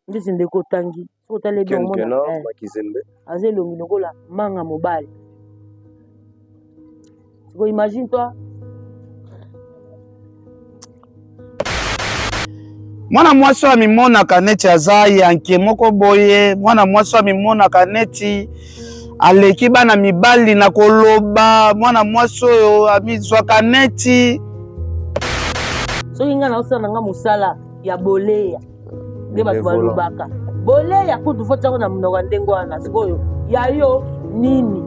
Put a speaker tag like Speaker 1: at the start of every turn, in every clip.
Speaker 1: Ndeti ndeko otangi soki otali
Speaker 2: Ken
Speaker 1: bien omona
Speaker 2: Piana,
Speaker 1: eh,
Speaker 2: Makizembe.
Speaker 1: aza elongi lokola manga mobali. Siko imagine toi.
Speaker 3: Mwana mwasi oyo amimonaka neti aza yanke moko boye, mwana mwasi oyo amimonaka neti aleki bana mibali na koloba, mwana mwasi oyo amizwaka neti
Speaker 1: Soki ngai naosala na ngai mosala ya boleya nde bato balobaka boleya kutu fo tiango na monoko ya ndenge wana, sikoyo ya yo nini?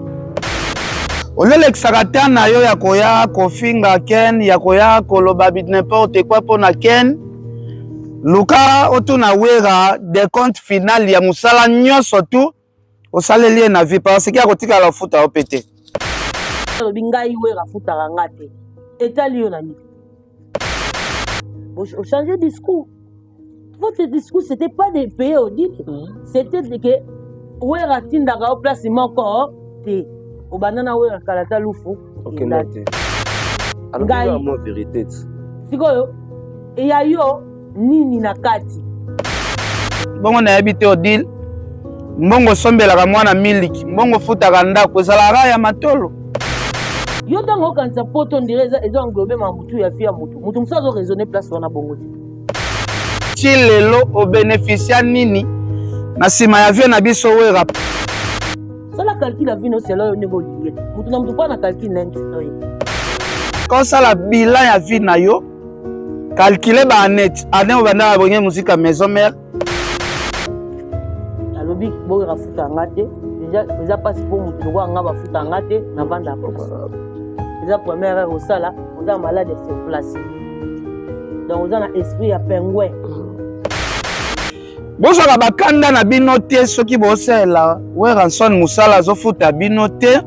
Speaker 3: Olelekisaka temps na yo ya koya kofinga Ken, ya koya koloba n'importe quoi mpo na Ken. Luka otuna Wera decompte final ya mosala nyonso tu osaleli ye na vie, parce que akotikala ofuta yo mpe te.
Speaker 1: Alobi ngai Wera afutaka nga te, etali yo na nini? Ochange discours. Votre discours, c'était pas de payer audit, c'était de que Wera atindaka yo place moko te. Obanda na Wera kala ta lufu
Speaker 2: okenda te.
Speaker 1: Ngai
Speaker 2: mwa vérité ti.
Speaker 1: Sikoyo eya yo nini na kati?
Speaker 3: Bongo nayebi te Odile, mbongo osombelaka mwana miliki, mbongo ofutaka ndako ezalaka ya matolo.
Speaker 1: Yo ntango okanisa poto ndire eza eza englobe ma mutu ya fi ya mutu mutu mosusu azo raisonner place wana bongo te.
Speaker 3: Ti lelo obeneficia nini na nsima ya vie na biso Wera?
Speaker 1: Sala calcul ya vie no selon yo ndenge olingeli mutu na mutu mpo na calcul na ye.
Speaker 3: Kosala bilan ya vie na yo, calcule ba année année obanda na Wenge Musica Maison Mère.
Speaker 1: Alobi boyaka afuta nga te, deja eza mpasi mpo motu lokola nga bafuta nga te, navanda place. Eza première erreur osala, oza malade ya sur place, donc oza na esprit ya pingouin.
Speaker 3: Bozwaka bakanda na bino te soki bosalela Werrason mosala azofuta bino te,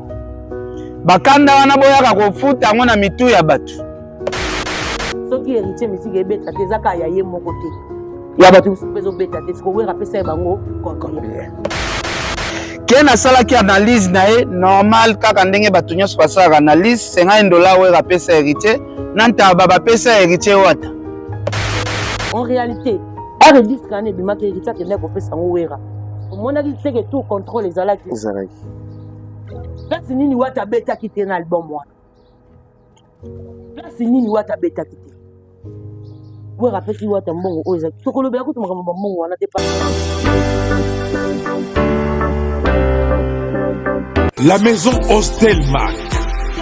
Speaker 3: bakanda wana boyaka kofuta yango na mitu ya bato.
Speaker 1: Soki Héritier misiki ebeta te, eza kaka ya ye moko te, ya bato mosusu mpe ezobeta te. Siko Wera apesa ye bango combien?
Speaker 3: Ken asalaki analyse na ye normal kaka ndenge bato nyonso basalaka analyse. 50 $ Wera apesa Héritier na ntaba bapesa Héritier Wata.
Speaker 1: En réalité art disque wana ebimaki, Héritier akendaki kopesa yango Wera, omonaki teke tout contrôle ezalaki.
Speaker 2: Ezalaki.
Speaker 1: Place nini Wata abetaki te na album wana? Place nini Wata abetaki te? Wera apesi Wata mbongo oyo ezalaki, tokolobela kutu makambo bambongo wana te.
Speaker 4: La maison Hostel Mac.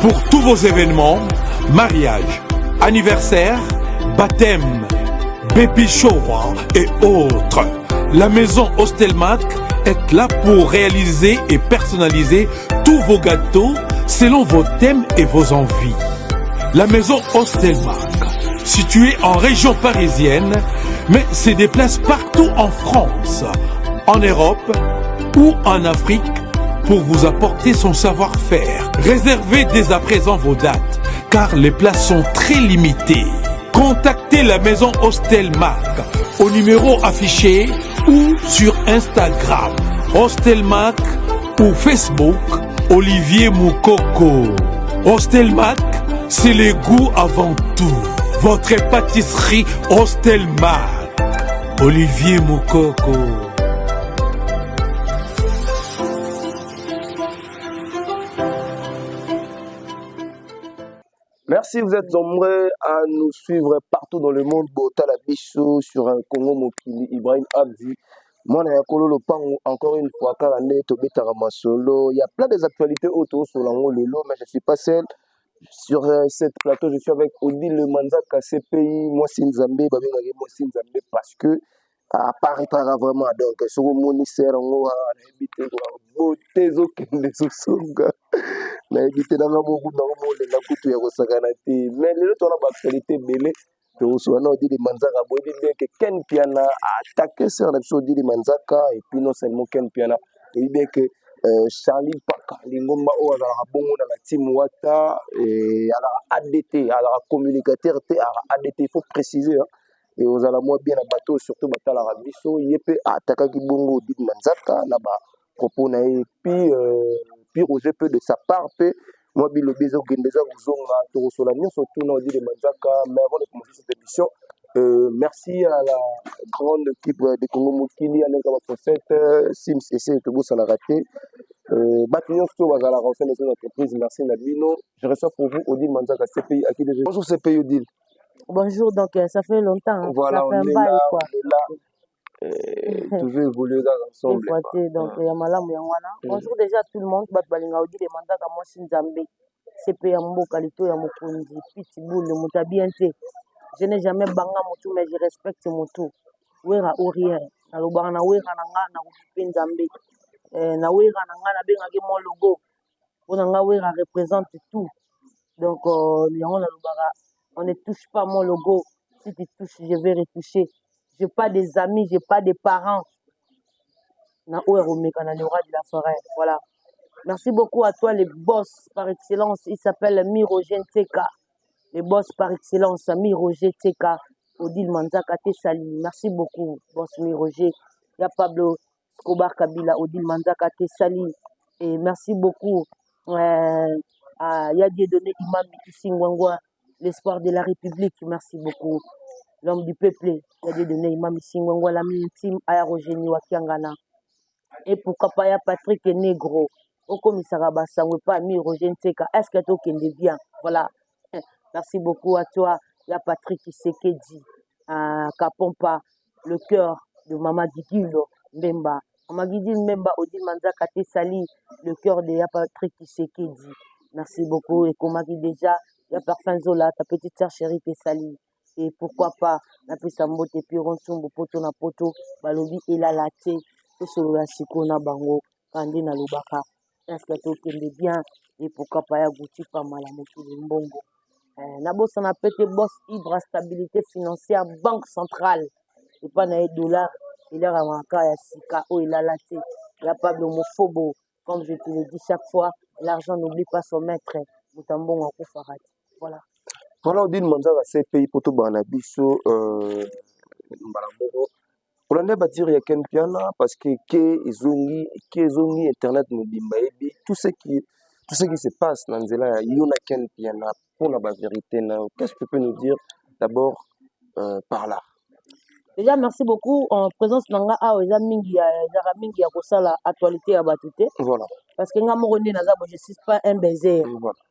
Speaker 4: Pour tous vos événements, mariage, anniversaire, baptême, baby shower et autres. La maison Hostelmac est là pour réaliser et personnaliser tous vos gâteaux selon vos thèmes et vos envies. La maison Hostelmac, située en région parisienne, mais se déplace partout en France, en Europe ou en Afrique pour vous apporter son savoir-faire. Réservez dès à présent vos dates, car les places sont très limitées. Contactez la maison Hostelmac au numéro affiché ou sur Instagram Hostelmac ou Facebook Olivier Moukoko. Hostelmac, c'est le goût avant tout. Votre pâtisserie Hostelmac. Olivier Moukoko.
Speaker 2: Merci, vous êtes nombreux à nous suivre partout dans le monde. Botala biso sur un Congo Mokili, Ibrahim Abdi. Mwana ya kolo lopango, encore une fois, kaka nde tobetaka masolo. Il y a plein des actualités autour sur l'ango lelo, mais je suis pas seul. Sur cette plateau, je suis avec Odile Manzaka, CPI, Mwasi Nzambe, babengaki Mwasi Nzambe parce que apparaîtra vraiment. Donc, soki omoni sœur yango nayebi te beauté ezokende ezosonga, nayebi te nanga moko nango molenga kutu ya kosakana te. Mais lelo towana baactualité ebele tokosola na Odile Manzaka. Boyebi bien ke Ken Piana attaqué sœur na biso Odile Manzaka, et puis non seulement Ken Piana, toyebi bien ke Charlie Paka Lingomba oyo azalaka bongo na la team Wata, azalaka ADT, azalaka communicateur te, azalaka ADT, il faut préciser hein. Et ozala mwa bien na bato surtout batalaka biso, ye mpe atakaki bongo Odile Manzaka na ba propos na ye. Puis puis Roger mpe de sa part mpe mwa bilobi ezokende eza kozonga, tokosola nyonso tuna Odile Manzaka. Mais avant de commencer cette émission, Merci à la grande équipe de Congo Mokili, Alain Kaba Sims ese tobosanaka te. Bato nyonso bazalaka au sein de cette entreprise, merci na bino. Je reçois pour vous Odile Manzaka, CPI à qui. Bonjour CPI Odile.
Speaker 1: Bonjour, donc ça fait longtemps, hein.
Speaker 2: Voilà,
Speaker 1: ça
Speaker 2: on
Speaker 1: fait un
Speaker 2: est
Speaker 1: bail,
Speaker 2: là,
Speaker 1: quoi.
Speaker 2: On est là. Toujours évoluer ensemble.
Speaker 1: Des fois, donc ya malamu yango wana. Bonjour déjà à tout le monde, bato balinga Odile Manzaka, mwasi Nzambe. CP ya mboka, lito ya mokonzi, pitbull, moto bien te. Je n'ai jamais banga motu, mais je respecte motu. Wera ou rien. Nalobaka na wera na nga na kokipe Nzambe. Na wera na nga nabengaki mon logo. Mpo na nga wera représente tout. Donc yango nalobaka, on ne touche pas mon logo. Si tu touches, je vais retoucher. J'ai pas des amis, j'ai pas des parents. Na oyo akomeka na le roi de la forêt. Voilà. Merci beaucoup à toi, le boss par excellence. Il s'appelle Miroger Nteka. Le boss par excellence, Miroger Nteka. Odile Manzaka te sali. Merci beaucoup, boss Miroger. Ya Pablo Escobar Kabila, Odile Manzaka te sali. Et merci beaucoup à Yadi Donné Imam Isingwangwa, l'espoir de la République. Merci beaucoup. L'homme du peuple, Yadi Donné Imam Isingwangwa, l'ami intime, Aya Rogeni Wakiangana. Et pourquoi pas ya Patrick Negro, okomisaka basango epa ami Roger Nteka. Est ce que tokende bien? Voilà, merci beaucoup à toi, ya Patrick Isekedi Kapompa, le cœur de Mama Didilo Mbemba. Mama Didilo Mbemba, Odile Manzaka te sali, le cœur de ya Patrick Isekedi, merci beaucoup. Ekomaki déjà ya Parfum Zola, ta petite sœur chérie te sali. Et pourquoi pas napesa mbote Piro Ntsumbu, poto na poto balobi elala te. Tosolola sikoyo na bango kande nalobaka, est ce que tokende bien? Et pourquoi pas ya Guti Pamala, mokili mbongo. Nabosana pe te boss Ibra, stabilité financière, banque centrale, epa na ye dollar elaka ya sika oyo elala te. Ya Pablo Mofobo, comme je te le dis chaque fois, l'argent n'oublie pas son maître. Moto ya mbongo akufaka te. Voilà.
Speaker 2: Voilà, Odile Manzaka, CPI, po tobana biso mbala moko kolanda badires ya Ken Piana, parce que ke ezongi, ke ezongi internet mobimba yebi tout ce qui se passe na nzela ya yo na Ken Piana. Mpona bavérité na yo, qu'est-ce que tu peux nous dire d'abord par là?
Speaker 1: Déjà, merci beaucoup en présence na nga awa. Eza mingi, ezalaka mingi ya kosala actualité ya bato te. Parce que nga moko nde naza bo, je suis pas un baiser.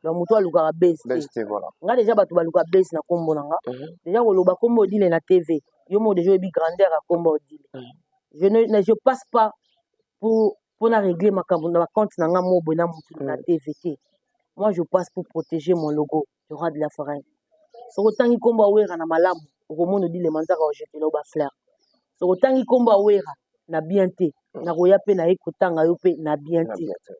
Speaker 1: Donc moto alukaka base te.
Speaker 2: Beste, voilà.
Speaker 1: Nga déjà, bato baluka base na nkombo na nga. Déjà, koloba nkombo Odile na TV, yo moko déjà oyebi grandeur ya nkombo Odile. Je ne je passe pas pour mpona régler makambo na bacompte na nga mo boye na motu na TV te. Moi, je passe pour protéger mon logo, le roi de la forêt. Soki otangi nkombo awera na malamu, okomona Odile Manzaka ojetela yo bafleur. Soki otangi nkombo awera na bien te, nakoya mpe naye kotanga yo mpe na bien
Speaker 2: Na
Speaker 1: te.
Speaker 2: Bien te.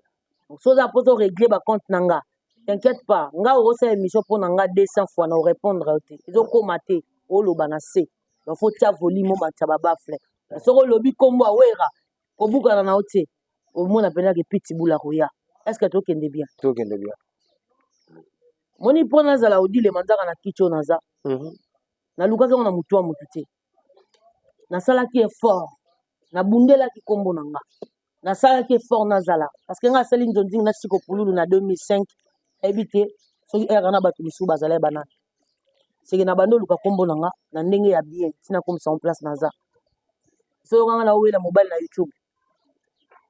Speaker 1: So oza mposa orégler bacompte na nga, t'inquiète pas. Nga okosala émission mpo na nga 200 fois na orépondre yo te, ezokóma te. Oloba na se, donc faut tia volume, omatisa babaffle. Soki olobi nkombo awera, kobukana na yo te, omona mpenaka epiti bula koya. Est ce que tokende bien?
Speaker 2: Tokende bien.
Speaker 1: Moni, mpo nazala Odile Manzaka na kiti oyo naza, nalukaki yango na motu ya motu te. Nasalaki effort, nabundelaki nkombo na nga, nasalaki effort nazala, parce que nga asali nzonzingi na Siko Pululu na 2005. Ayebi te soki ere na bato misusu bazala ye banani. Seke na bandi oluka nkombo na nga na ndenge ya bien, ntina komisa ngo place naza. Soki okanga na owela mobali na YouTube,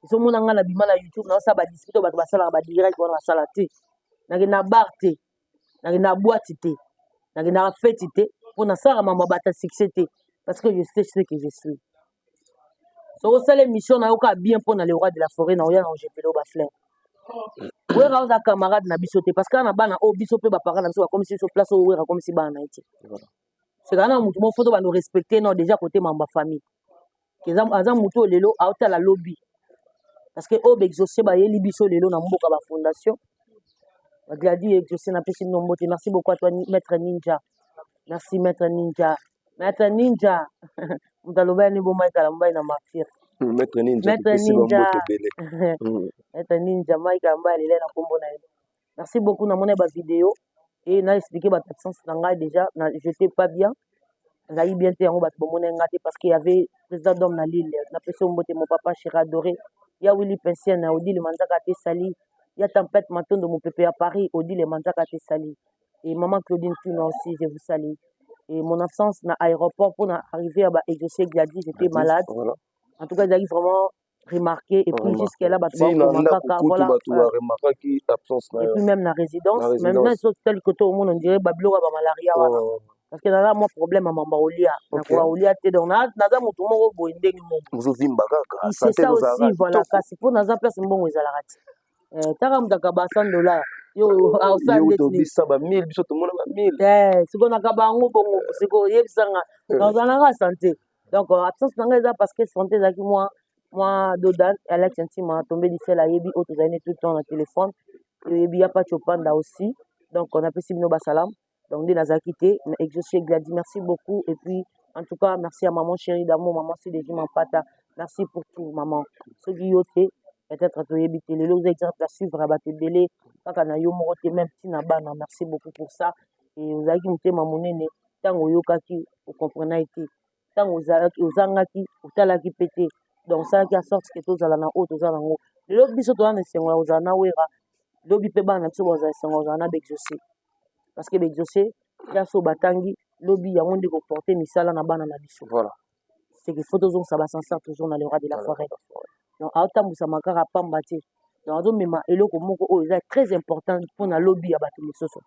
Speaker 1: ezomona nga na bima na YouTube, naosala badispute oyo bato basalaka badirect wana, basala te. Nakende na bar te, nakende na boîte te, nakendaka feti te, mpo nasalaka mambo ya bato ya succès te, parce que je sais ce que je suis. Soki osala émission na yo kaka bien mpo na le roi de la forêt, na oya na ojetele yo bafleur. Wera oza camarade na biso te, parce que na bana oyo biso mpe baparent na biso bakomisi biso place oyo Wera akomisi bana na ye te. C'est kaka na motu moko faut tobanda respecter. Non, déjà kote mambo ya famille, aza motu oyo lelo aotala lobi, parce que oyo baexaucé bayeli biso lelo na mboka, bafondation bagladi exaucé. Napesi bino mbote. Merci beaucoup à toi, maître Ninja. Merci, maître Ninja. Maître Ninja, moto aloba yani boma ekala mobali na martyr.
Speaker 2: Maître Ninja.
Speaker 1: Maître
Speaker 2: Topesi
Speaker 1: Ninja.
Speaker 2: bambote ebele.
Speaker 1: Maître Ninja Mike amba alela na nkombo na ye. Merci beaucoup. Namoni bavideo e na expliqué bato absence na ngai. Déjà na j'étais pas bien, nazalaki bien te, yango bato bomona nga te, parce que y avait président d'homme na Lille. Napesi yo mbote, mon papa chéri adoré, ya Willi Pensien na Odile Manzaka te sali, ya Tempête Matondo, mopepe ya Paris. Odile Manzaka te sali, et maman Claudine Tuna aussi, je vous salue. Et mon absence na aéroport pour arriver à exaucer Gladys, j'étais malade.
Speaker 2: Voilà.
Speaker 1: En tout cas, ezalaki vraiment remarqué et puis jusque là bato
Speaker 2: Si na
Speaker 1: bakoma
Speaker 2: ndako
Speaker 1: kaka
Speaker 2: kutu
Speaker 1: voilà.
Speaker 2: bato baremarkaki absence na
Speaker 1: Et
Speaker 2: yo.
Speaker 1: puis même na résidence,
Speaker 2: Na
Speaker 1: même
Speaker 2: résidence.
Speaker 1: na so tel que to omona on dirait babiloko ya bamalaria wana, parce que naza mwa problème ya mamba olia, nakoka kolia te. Donc naza motu moko boye ndenge moko.
Speaker 2: Ozovimba kaka.
Speaker 1: C'est
Speaker 2: santé
Speaker 1: ça aussi.
Speaker 2: ozalaka
Speaker 1: Voilà.
Speaker 2: kitoko.
Speaker 1: Kasi mpo naza place mbongo ezalaka te. Taka moto akaba 100 $ yo aosala
Speaker 2: Yo
Speaker 1: ndeti nini?
Speaker 2: tobisa ba 1000, biso tomona ba 1000.
Speaker 1: Sikoyo nakaba yango bongo, sikoyo oyebisanga nazalaka santé. Donc absence na ngai eza parce que santé ezalaki mwa dodan. Alex Ntima tombé du ciel, ayebi oyo tozali ne tout le temps na téléphone, oyebi ya Pachi Opanda aussi. Donc napesi bino basalam. Donc nde nazalaki te, mais Exaucé Gladi, merci beaucoup. Et puis en tout cas merci à maman chérie d'amour, maman CDJ Mampata, merci pour tout maman. Soki yo te, peut-être toyebi te. Lelo oza exemple à suivre ya bato ebele, kaka na yo moko te, même ntina bana. Merci beaucoup pour ça. Et ozalaki motema monene ntango oyokaki, okomprena te ntango ozangaki, otalaki mpe te. Donc osalaki ya sorte ke tozala na oyo toza nango lelo. Biso toza na esengo ya kozala na Wera. Lobi mpe bana na biso bazala esengo ya kozala na baexaucé, parce que baexaucé place oyo batangi lobi, yango nde koporte misala na bana na biso. C'est qu'il faut tozongisa baascenseur toujours na le roi de la forêt. Donc aotambwisama kaka pamba te. Donc azomema eloko moko oyo eza très important mpona lobi ya bato mosusu,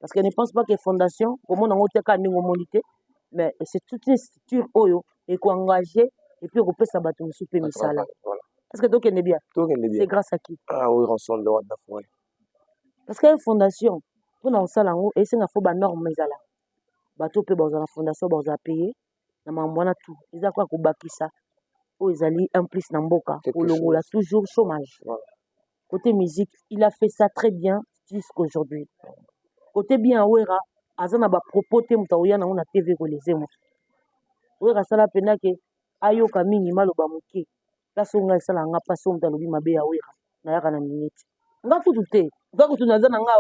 Speaker 1: parce que ne pense pas que fondation komona yango te kaka ndenge omoni te, mais c'est toute une structure oyo ekoengage et puis ekopesa bato mosusu mpe misala. Est ce que tokende bien?
Speaker 2: Tokende bien.
Speaker 1: C'est grâce à qui?
Speaker 2: Ah oui, rançon le roi de la forêt.
Speaker 1: Parce que fondation, mpona kosala yango, esenga fo banorme ezala. Bato mpe bazala na fondation, bazala paye na makambo wana. Tout eza kaka kobakisa oyo ezali un plus na mboka,
Speaker 2: Quelque
Speaker 1: kolongola
Speaker 2: chose.
Speaker 1: toujours chômage. Côté musique, il a fait ça très bien jusqu'aujourd'hui. Côté bien, Wera aza na bapropos te. Moto akoya nango na TV koleze moto. Wera asala mpena ke ayoka mingi, maloba moke. Place oyo ngai esalaka nga mpasi, oyo moto alobi mabe ya Wera, nayaka na minute. Nga kutu te, nga kutu naza na nga.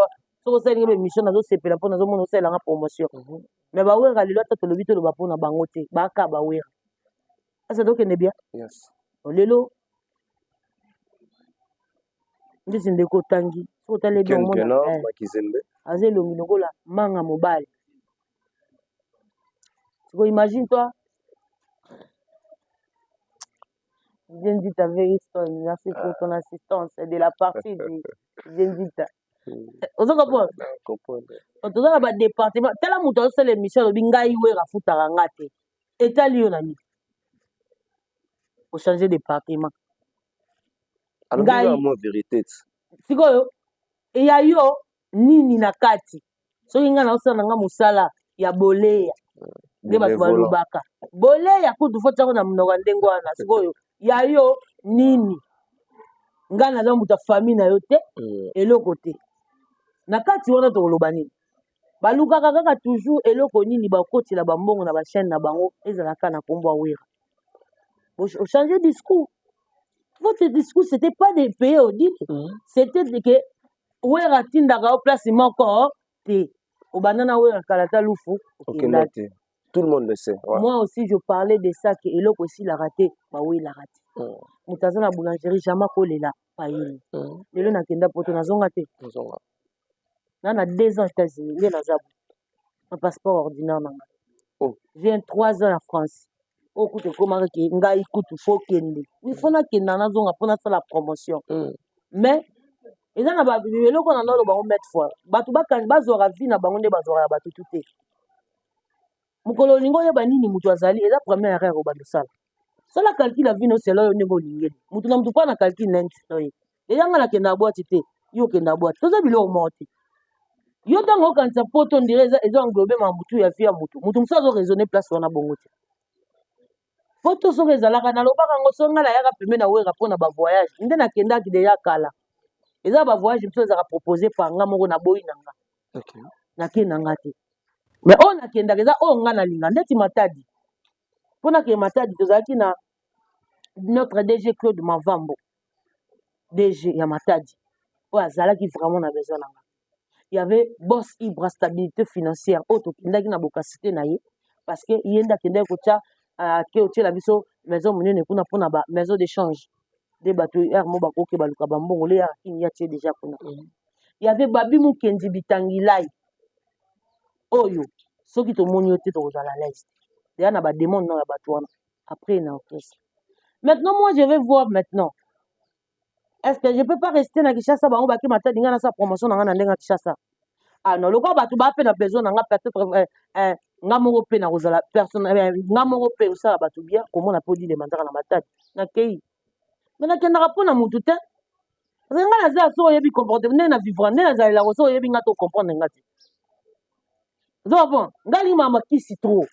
Speaker 1: Soki osalingi baémission, nazosepela mpo nazomona osalelanga promotion. Mais bawera lelo, ata tolobi, toloba mpona bango te, baka bawera asa. Tokende bien. Lelo ndeti ndeko otangi, soki otali
Speaker 2: Ken
Speaker 1: omona
Speaker 2: Piana, Makizembe.
Speaker 1: Aza elongi lokola manga mobali. Siko imagine toi. Zenzita very strong, merci pour ton assistance de la partie du Zenzita. Ozo comprendre?
Speaker 2: Comprendre.
Speaker 1: Toza na badépartement. Tala, moto azosala émission, alobi ngai Wera afutaka nga te. Etali yo na nini ochange département?
Speaker 2: Alobi
Speaker 1: Ngai.
Speaker 2: kaka mwa vérité ti.
Speaker 1: Sikoyo eya yo nini na kati? Soki ngai naosala na nga mosala ya boleya nde bato
Speaker 2: Bénévolat.
Speaker 1: balobaka boleya kutu fo tiango na monoko ya ndenge wana. Sikoyo ya yo nini? Ngai naza moto ya famille na yo te. Eloko te na kati wana. Tokoloba nini? Balukaka kaka toujours eloko nini bakotela bambongo na bachaîne na bango, ezalaka na nkombo ya Wera. Ochange discours. Votre discours, c'était pas de payer audit, c'était de que Wera atindaka yo place moko te. Obanda na Wera kala ta lufu okenda.
Speaker 2: Okenda te. Tout le monde le sait. Ouais.
Speaker 1: Moi aussi je parlais de ça, ke eloko esilaka te, bawelaka te. Moto aza na boulangerie, jamais kolela payini. Lelo nakenda poto, nazonga te.
Speaker 2: Ozonga.
Speaker 1: Na 2 ans États-Unis nde naza bo na passeport ordinaire na ngai.
Speaker 2: Oh.
Speaker 1: J'ai 3 ans na France. Oyo kutu ekomaka ke ngai kutu fo kende, il faut nakenda, nazonga mpo nasala promotion. Mais eza na eloko na naloba bango maintes fois: bato bazwaka vie na bango nde bazwaka ya bato tu te. Mokolo olingi oyeba nini moto azali, eza première erreur. Obanda osala sala calcul ya vie no selo oyo ndenge olingeli motu na motu mpo na calcul na ye ye. Eya nga nakenda boîte te, yo okenda boîte, toza biloko moko te. Yo ntango okanisa poto ndire eza englobe ma motu ya vie ya motu, motu mosusu azoraisonne place wana bongo te. Poto soki ezalaka, nalobaka yango, so ngai nayaka pembe na Wera mpona bavoyage nde nakendaki deya kala. Eza bavoyage mosusu ezalaka propose par nga moko, naboyi na nga. Nakende na nga te, mais oyo nakendaka eza oyo nga nalinga, ndeti Matadi. Mpo nakende Matadi, tozalaki na notre DG Claude Mavambo, DG ya Matadi, oyo azalaki vraiment na besoin na nga. Il y avait boss Ibra Stabilité Financière, oyo tokendaki na bokasite na ye, parce que ye nde akendaki kotia, ake otiela biso maison monene kuna mpona ba maison d'échange nde bato ere mo bakoki baluka bambongo le yaka kini ya tie déjà kuna. Il y avait Babi Mukendi Bitangilai, oyo Soki tomoni yo te, tokozala à l'aise te. Eya na bademande nao ya bato wana après na orchestre. Maintenant, moi, je vais voir maintenant, est ce que je peux pas rester na Kinshasa? Bango bake Matadi, ngai nasala promotion na ngai na ndenge ya Kinshasa. Ah non, lokola bato baa mpe na besoin na nga, peut-être nga moko mpe nakozala personne, nga moko mpe osala bato bien komona mpe odilema nzaka na Matadi. Nakei, me nakendaka mpo na motu te, parce que ngai naza so oyebi comportement ndenge na vivre, ndenge nazalelako. So oyebi nga to comprendre nga te, ozoba bon. Ngai alingi makambo kisi trop.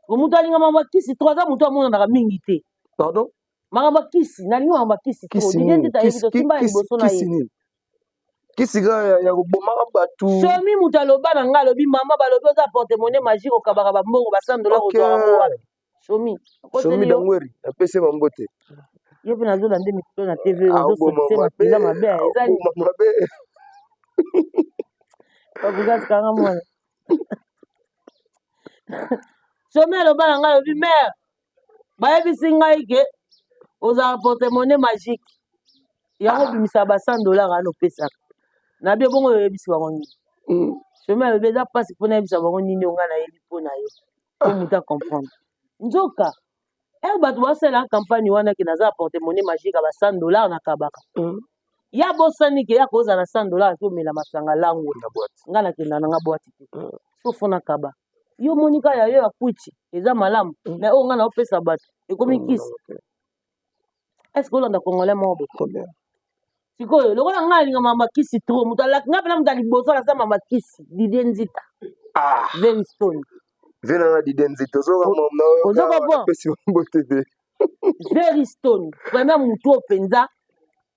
Speaker 1: Moto alinga makambo kisi trop aza moto amonanaka mingi te.
Speaker 2: Pardon?
Speaker 1: Makambo kisi, nalingi makambo kisi trop. Didie Nzita ayebi, tosimba ya liboso na ye.
Speaker 2: Kisi kaka ya kobomaka bato.
Speaker 1: Somi moto aloba na ngai, alobi: "Mama, balobi oza porte-monnaie magique, okabaka bambongo ba 100 $, ozwaka ngo wapi?" Somi.
Speaker 2: Somi Dangweri, napesi bambote.
Speaker 1: Ye mpe nazolanda mikolo na TV, ozosokise makila mabe eza.
Speaker 2: Mabe.
Speaker 1: Fabrigas kanga mwana. Somi aloba na ngai, alobi: "Mare, bayebisi ngai ke ozala porte-monnaie magique, yango obimisaka ba 100 $ wana opesaka na bi. Bongo oyebisi bango nini?" Somi alobi: "Eza mpasi mpo nayebisa bango nini oyo ngai nayebi mpo na yo, mpo moto acomprendre." Nzoka ere bato basalela campagne wana ke naza porte-monnaie magique ya ba 100 $ nakabaka, ya bosani ke ya kozala na 100 $ ake omela masanga langwe. Ngai nakenda nanga boîte te. So fo nakaba yo, monika ya yo ya kwiti eza malamu, mais oyo ngai naopesa bato ekomi kisi. Est ce que olanda Congolais moko boye? Sikoyo lokola ngai alinga mama kisi trop, moto ngai mpena moto ya liboso alasa mama kisi, Didie Nzita, Very Stone.
Speaker 2: Ve nanga Didie Nzita.
Speaker 1: Ozoka
Speaker 2: pesi mbote te.
Speaker 1: Very Stone, vraiment motu oyo mpenza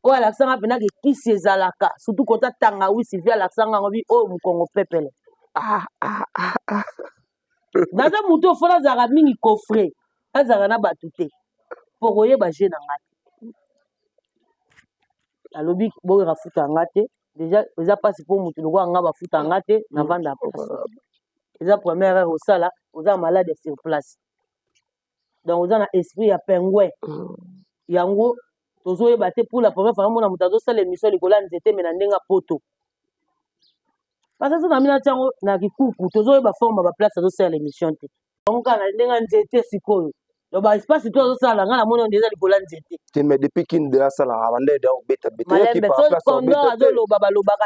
Speaker 1: oyo alakisanga mpena ke kisi ezalaka, surtout kota tangawisi. Vi alakisanga yango bi oyo mokongo pepele. Naza motu oyo fona azalaka mingi coffre, azalaka na bato te mpo koyeba je na nga te. Alobi boyaka futa nga te. Déjà eza mpasi mpo motu lokola nga bafuta nga te, navanda place. Eza première erreur osala. Oza malade ya sur place, donc oza na esprit ya pingouin. Yango tozoyeba te. Pour la première fois namona moto azosala émission likolo ya nzete, me na ndenge ya poto, parce que so na mina tiango na kikuku, tozoyeba forme ya baplace azosala émission te. Yango kaka na ndenge ya nzete. Sikoyo donc baespace to azosala, ngai namoni onde eza likolo ya nzete.
Speaker 2: Te, mais depuis kinde asalaka banda ede obeta beta.
Speaker 1: Malembe so condor azoloba, balobaka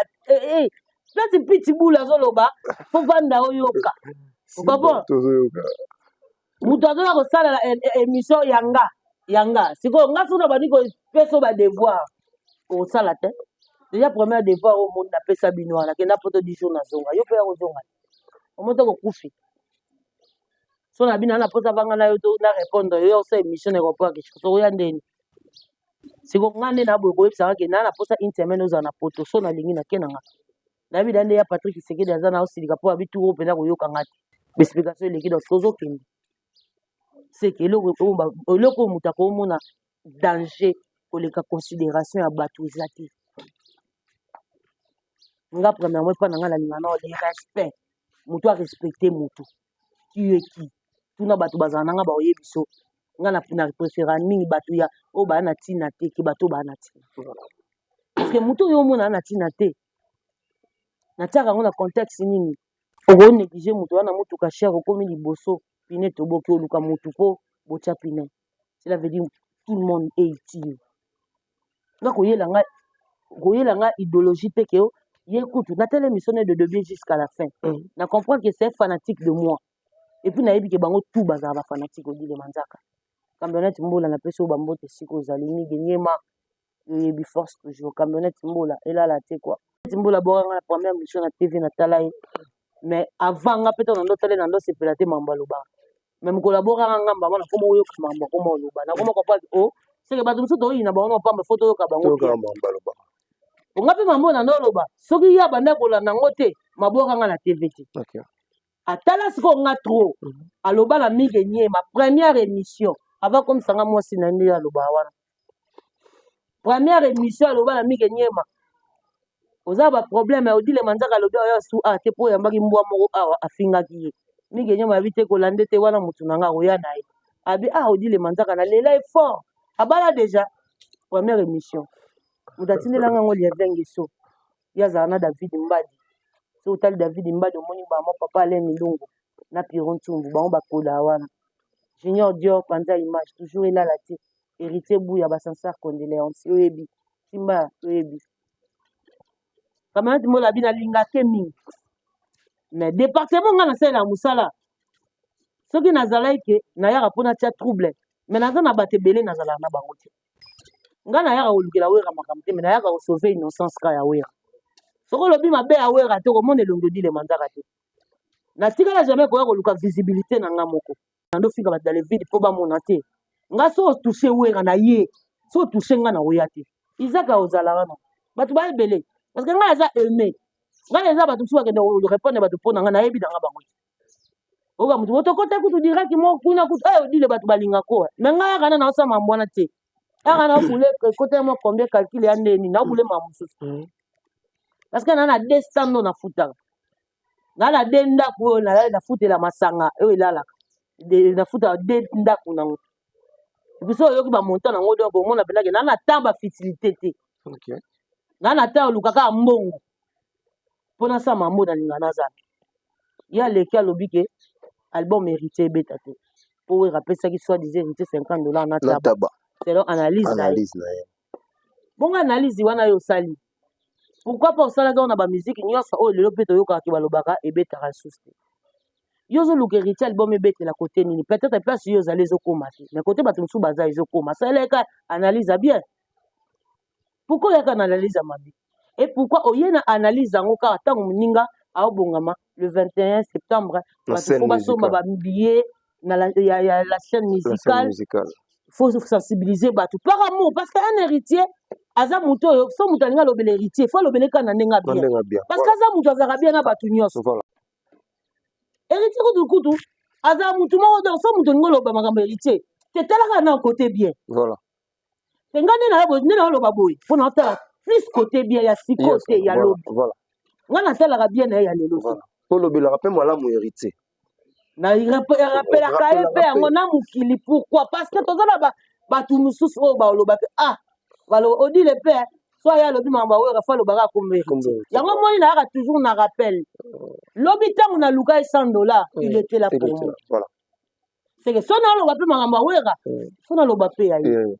Speaker 1: place pitbull azoloba, fo vanda oyoka, okapon. Moto azoya kosalela émission yanga yanga. Sikoyo nga soki na bandi kopesa badevoir, okosala te. Déjà première devoir oyo omoni napesa bino wana, kenda poto 10 jours, nazonga yo mpe ya kozonga, omoni te kokufi. So na bino na mposa vanga na yo to na répondre yo, osala émission na aéroport ya Kinshasa, oya ndeni. Siko nga nde na boye koyebisaka ke naa na mposa une semaine ozala na poto. So nalingi nake na nga, nayebi da nde ya Patrik Kisekedi aza na osilika mpo abi tour oyo mpenza koyoka nga te, baexplication eleki. Donc tozokende seke eloko oyo moto akomona danger koleka considération ya bato eza te. Nga premièrement, epa na nga nalinga na le respect. Moto arespecte motu qui est qui, tuna bato bazala na nga, baoyebi biso. Nga na préféra mingi bato ya oyo baya na ntina te ke bato oyo baya na ntina, parce que moto oyo omona na ntina te, natiaka yango na contexte nini? Okonéglige moto wana, motuka cher, okomi liboso, pneu toboki, oluka motu mpo botya pneu. Cela veut dire tout le monde est utile. Nga koyela nga idéologie te ke ye kutu natala émission de début jusqu'à la fin. Na comprendre que c'est un fanatique de moi, et puis nayebi ke bango tout bazala bafanatique. Odilema nzaka camionnette mbola, napesi oyo bambote esika ozali mige nyema, oyebi force toujours. Camionnette mbola elala te quoi. Mbola bokanga na première mission na TV, natala ye, mais avant nga mpe ntango nando tala, nando sepela te mambo alobaka. Mais mokolo abokanga nga mbama, nakoma oyoka mambo akoma oloba, nakoma comprendre o seke bato mosusu toyina bango na pamba, fo toyoka bango. Onga mpe mambo nando oloba, soki ye abanda kolanda yango te, mabokanga na TV te. Atala sikoyo nga trop aloba na mingi enyema. Première émission avant komisanga mwasi na nde aloba wana, première émission aloba na mingi enyema: "Oza baproblème." Odilema nzaka alobi oyo su a te mpo oyambaki mbwa moko awa, afingaki ye mingi enyema. Abi te kolande te wana, motu na nga akoya na ye. Abi ah, Odilema nzaka nalela ye fort, abala déjà. Première émission, moto atindelanga yango, Lievin Ngeso, ye azala na David Mbadi. Soki otali David Mbadi, omoni bango, papa Alain Milongo na Pierrot Ntsumbu, bango bakola wana. Junior Dior panza image toujours elala te. Héritier Bouya, ba sincère condoléances, oyebi simba, oyebi camarade Mola bina lingake mingi, mais département nga nasalela mosala, soki nazalaki ke nayaka mpona tia trouble, mais naza na bato ebele nazalaka na bango te. Nga nayaka kolukela Wera makambo te, mais nayaka kosauver innocence ka ya Wera. Soki olobi mabe ya Wera te, komona elongi Odile Manzaka te. Natikala jamais koya koluka visibilité na nga moko, nandofika bato dans le vide mpo bamona te. Nga so otouche Wera na ye, so otouche nga na oya te. Izaka ozala wana, bato baebele, parce que ngai aza aimé. Ngai eza bato mosusu bakende korépondre bato mpo na ngai, nayebi na nga bango te. Oyoka motu motokota kutu direct mo kuna kutu eh, Odile bato balinga ko. Me ngai yaka na naosala mambo wana te. Yaka na obule ekota mwa combien, calcul ya ndeni na obule mambo mosusu, parce que na deux stand oyo nafutaka, na de ndako oyo nafutela masanga oyo elalaka, nafutaka de ndako nango. Biso oyoki bamontant nango, donc omona mpendake na temps bafutilité te. Na temps oluka kaka mbongo mpo nasala mambo nalinga nazala. Ye aleki, alobi ke album Héritier ebeta te mpo Wera apesaki soi disant Héritier 50 $ na
Speaker 2: na
Speaker 1: taba.
Speaker 2: Taba.
Speaker 1: Selon analyse na ye.
Speaker 2: Analyse na ye.
Speaker 1: Bongo analyse wana yo osali, pourquoi pas osalaki wana bamusique nyonso oyo lelo mpe toyokaka ke balobaka ebetaka lisusu te? Yo ozoluka Héritier album ebetela kote nini? Peut-être place yo ozali ezokóma te, mais kote bato mosusu baza ezokóma. Asalelaka analyse ya bien, pourquoi oyaka na analyse ya mabe? Et pourquoi oye na analyse yango kaka ntango moninga aobongama le 21 septembre?
Speaker 2: Na
Speaker 1: bato
Speaker 2: scène
Speaker 1: fo basomba
Speaker 2: musicale.
Speaker 1: Babillet na la, ya la chaîne
Speaker 2: La scène
Speaker 1: musicale.
Speaker 2: Musicale.
Speaker 1: Faut sensibiliser bato par amour, parce que un héritier aza moto oyo so moto alingi alobela Héritier, fo alobela kaka na ndenge ya
Speaker 2: Na
Speaker 1: bien.
Speaker 2: ndenge ya bien.
Speaker 1: Parce que aza moto azalaka bien na bato nyonso. Héritier kutu kutu aza motu moko, donc so moto olingi oloba makambo Héritier te, talaka na côté bien. Te, nga nde nde naoloba boye mpo naotala plus côté bien ya sikoyo te, ya lobi. Nga natalaka bien na ye ya lelo te.
Speaker 2: Tolobelaka mpe malamu Héritier.
Speaker 1: Na rappelaka ye mpe yango na mokili. Pourquoi? Parce que toza na bato mosusu oyo balobaka, ah, baloba Odile mpe so aye alobi makambo awera, fo alobaka akombo Héritier. Yango moni nayaka toujours na rappel. Lobi ntango naluka ye 100 $, il était là pour moi. C'est que so naloba mpe makambo awera, fo naloba mpe ya ye.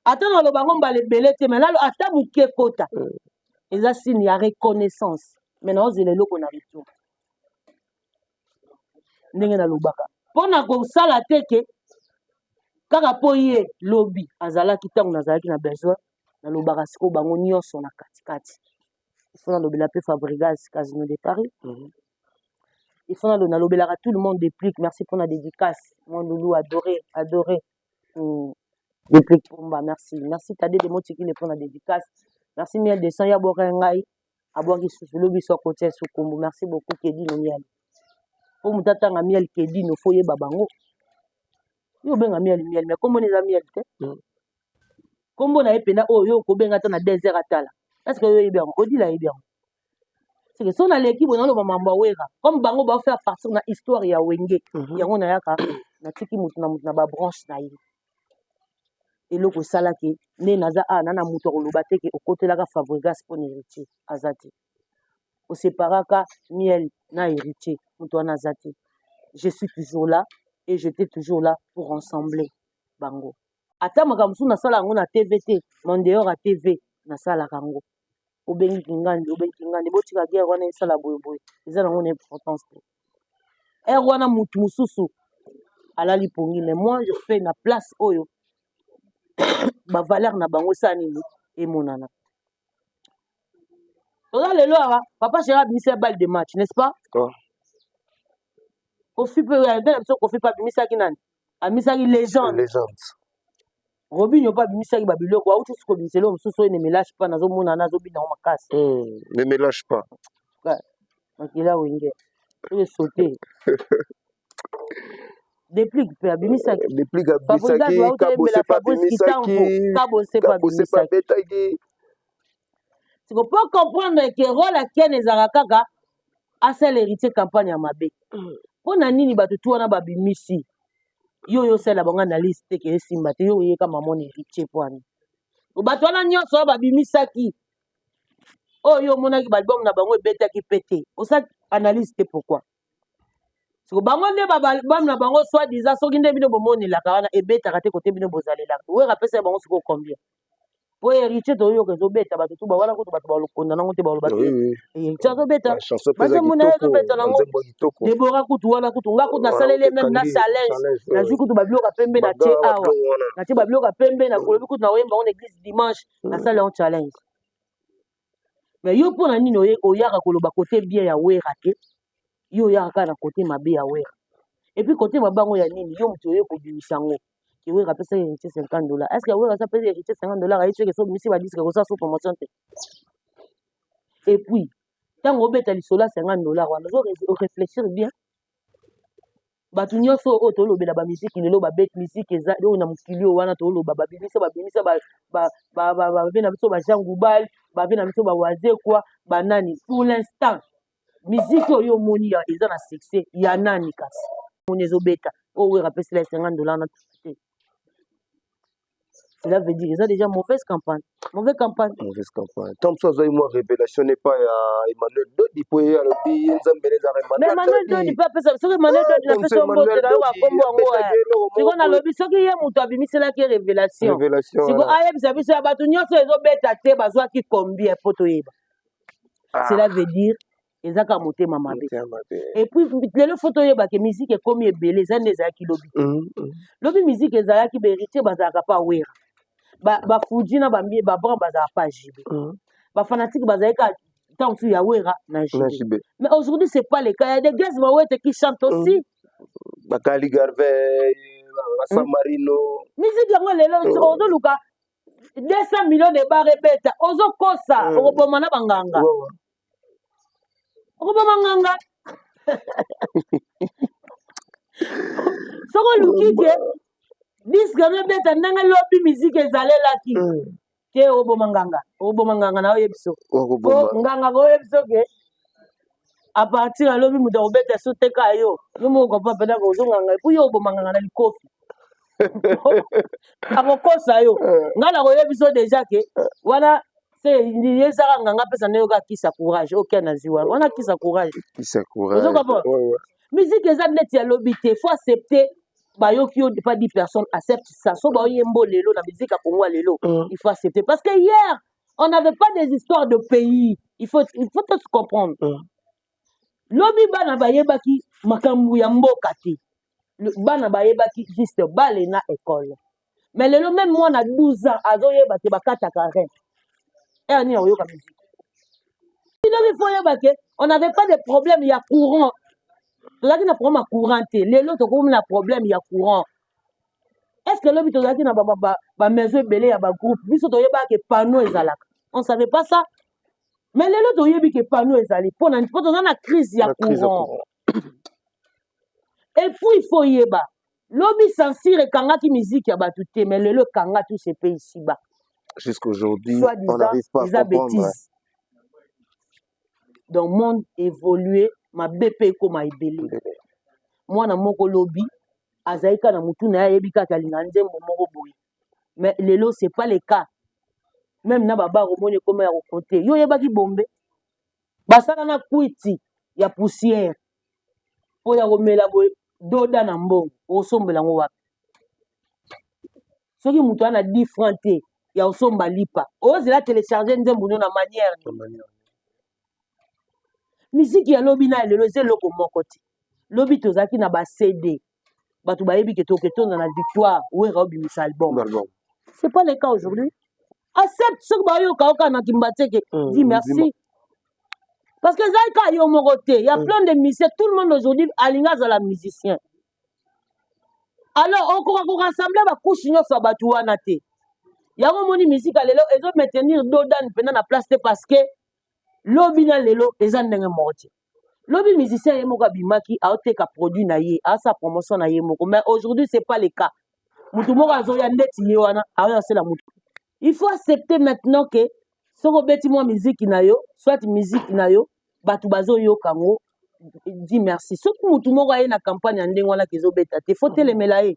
Speaker 1: Ata naloba yango mbala ebele te, mais nalo ata moke kota, eza signe ya reconnaissance. Mais naozela eloko na retour ndenge nalobaka mpo na kosala te ke kaka mpo ye lobi azalaki ntango nazalaki na besoin. Nalobaka sikoyo bango nyonso na katikati. Il faut nalobela mpe Fabrigas Casino de Paris. Il faut nalobelaka tout le monde. Déplique, merci mpona dédicace, mon loulou adoré, adoré. Déplique Pomba, merci, merci Tade de Motikile mpona dédicace. Merci Miel de Sang ya bwaka ngai, abwaki susu lobi so akotia sukumbu. Merci beaucoup Kedino Miel. Po moto atanga Miel Kedino, fo oyeba bango. Yo obenga Miel Miel, mais kombo eza Miel te. Kombo na ye mpena oyo yo okobenga ata na désert atala, est ce que yo oyebi yango? Odila ayebi yango. Seke so naleki boye, naloba mambo ya Wera comme bango baofaire partir na histoire ya Wenge. Yango nayaka natiki motu na motu na babranche na ye. Eloko esalaki nde naza awa na moto akoloba te ke okotelaka Fabrigas mpo na Héritier aza te, oseparaka Miel na Héritier, moto wana aza te. Je suis toujours là et j'étais toujours là pour ensembler bango. Ata makambo mosusu nasala yango na TV te, mais en dehors ya TV nasalaka yango. Obengi kingandi, obengi kingandi, botika guerre wana esala boyeboye, eza nango na importance te. Ere wana mutu mosusu alali pongi, mais moi je fais na place oyo bavaleur na bango esala nini emonana. Toza lelo awa, papa chéri abimisi ya balle de match, n'est-ce pas?
Speaker 2: Oh.
Speaker 1: Kofi mpe na biso, Kofi mpe abimisaki nani? Abimisaki légende.
Speaker 2: Légende.
Speaker 1: Robinio mpe abimisaki babiloko, auti suki kobimisa eloko mosusu oyo ne me lâche pas, nazomona nazobina yango makasi.
Speaker 2: Ne me lâche pas.
Speaker 1: Makila Wenge oyo esote. Déplique mpe abimisaki.
Speaker 2: Déplique abimisaki, Kabose mpe abimisaki.
Speaker 1: Kabose mpe
Speaker 2: Kabose mpe
Speaker 1: abimisaki.
Speaker 2: Abetaki.
Speaker 1: Siko mpo comprendre ke rôle ya Ken ezalaka kaka asala Héritier campagne ya mabe. Mpo na nini bato tu wana babimisi yo, oyo osalela bango analyse te ke esimba te? Yo oyeka mamona Héritier mpo wana bato wana nyonso oyo babimisaki. Oyo yo omonaki baalbum na bango ebetaki mpe te, osali analyse te. Pourquoi? Siko bango nde baalbum na bango soit disant, soki nde bino bomonelaka wana ebetaka te, kote bino bozalelaka, Wera apesa bango sikoyo combien? Po Héritier toyoka ezobeta, bato tu bawana kutu bato balokonda nango te, baloba te Héritier azobeta, banzembo na ye azobeta nango. Debora kutu wana kutu nga kutu nasaleli ye même na challenge, nazwi kutu babiloko ya pembe na tie awa, natie babiloko ya pembe, nakolobi kutu nakoyemba ngo na église dimanche, nasali yango challenge. Mais yo, mpo na nini oyaka koloba côté bien ya Wera te? Yo oyaka kaka na côté mabe ya Wera. Et puis côté mabe yango ya nini? Yo moto oye kobimisa yango ke Wera apesaki Héritier 50 $. Est ce que Wera aza apesi Héritier 50 $? Aye soki obimisi badisques, kosala so promotion te. Et puis ntango obeta lisolo ya 50 $ wana, ozo réfléchir bien. Bato nyonso oyo tolobela bamiziki lelo, babeti miziki eza oyo na mokili oyo wana, toloba babimisa, babimisa babe na biso, bajean Goubald, babe na biso, bawazekwa, banani. Pour l'instant miziki oyo omoni eza na succès ya nani? Kasi moni ezobeta oyo Wera apesila 50 $ na te. Cela veut dire eza déjà mauvaise campagne, mauvaise campagne.
Speaker 2: Mauvaise campagne. Tant mosusu azwaki mwa révélation nepa ya Emmanuel Dodi, mpo ye alobi ye Nzambe ezaka.
Speaker 1: Mais Emmanuel Dodi mpe apesa, soki Emmanuel Dodi, napesi yo mbote na yo, bakombo yango. Siko nalobi, soki ye moto abimiselaki révélation, siko ayebisa biso ya bato nyonso ezobeta te, bazwaki combien, mpo toyeba. Cela veut dire eza kaka motema mabe. Et puis lelo faut toyeba ke musique ekomi ebele, eza nde ezalaki lobi te. Lobi musique ezalaki, bahéritier bazalaka pa Wera, bafuji na babran bazalaka pa JB, bafanatiques bazalaki kaka ntango mosusu ya Wera na JB. Mais aujourd'hui c'est pas le cas. Il y a des Gaz Mawete qui chantent aussi.
Speaker 2: Bakali Garvey, San Marino.
Speaker 1: Musique yango lelo ozoluka 200 millions de bar ebeta, ozokosa, okoboma na banganga, okoboma nganga. Soki oluki ke disque yango ebeta ndenge lobi musique ezalelaki te, oboma nganga, oboma nganga na oyebi so po nganga koyebi so ke à partir ya lobi moto akobeta so teka yo, yo moko kopa mpena kozonganga, et puis yo oboma nganga na likofi, akokosa yo. Ngai nakoyebi so déjà ke wana se ezaka nganga apesa nde yoka kisa courage oke nazwi wana, wana kisa courage.
Speaker 2: Kisa courage.
Speaker 1: Ozokomprendre? Musique eza neti ya lobi te. Faut accepter, bayoki yo pas 10 personnes, accepte ça. So baoyembo lelo na musique ya Congo ya lelo, il faut accepter, parce que hier on n'avait pas des histoires de pays. Il faut tous comprendre. Lobi bana bayebaki makambo ya mboka te, bana bayebaki juste bale na école. Mais lelo même mwana 12 ans azoyeba te bakataka rein ere nini akoyoka musique. Lobi faut oyeba ke on n'avait pas de problème ya courant, tozalaki na problème ya courant te. Lelo tokomi na problème ya courant. Est ce que lobi tozalaki na bamaison ebele ya bagroupe? Biso toyebaka ke panneau ezalaka, on savait pas ça. Mais lelo toyebi ke panneau ezali mpona mpo toza na crise ya courant. Et puis il faut yeba, lobi censure ekangaki musique ya bato te, mais lelo ekanga tout ce pays ici bas.
Speaker 2: Jusqu'aujourd'hui on n'arrive pas à
Speaker 1: eza
Speaker 2: comprendre.
Speaker 1: Bêtise. Donc monde évolue, mabe mpe ekóma ebele. Mwana moko lobi azali kaka na motu na ye, ayebi kaka alinga nzembo moko boye, mais lelo c'est pas le cas. Même na babar omoni ekóma ya kokonte. Yo oyebaki bombe basala na kwiti ya poussière mpo ya komela boye, doda na mbongo okosombela yango wapi? Soki moto aza na 10 franc te ya kosomba lipa, ozela télécharge nzembo no na manière nini? Miziki ya lobi na ya lelo eza eloko moko te. Lobi tozalaki na ba CD, bato bayebi ke toke tonda na Victoire, Wera obimisa album.
Speaker 2: Album.
Speaker 1: C'est pas le cas aujourd'hui. Accepte, soki bayoka oka na Kimbanseke, dis merci, parce que ezali kaka yo moko te. Ya plein de musiciens, tout le monde aujourd'hui alingi azala musicien. Alors okoka korassembler bacouches nyonso ya bato wana te. Yango omoni musique ya lelo ezomaintenir dodan mpena na place te, parce que lobi na lelo eza ndenge moko te. Lobi musicien ye moko abimaki, aoteka produit na ye, asala promotion na ye moko, mais aujourd'hui c'est pas le cas. Mutu moko azoya ndeti ye wana aoya asala mutu. Il faut accepter maintenant ke soki obeti mwa miziki na yo, soit musique na yo, bato bazoyoka yango, di merci. Soki mutu moko aye na campagne ya ndenge wana ke ezobeta te, faut telemela ye,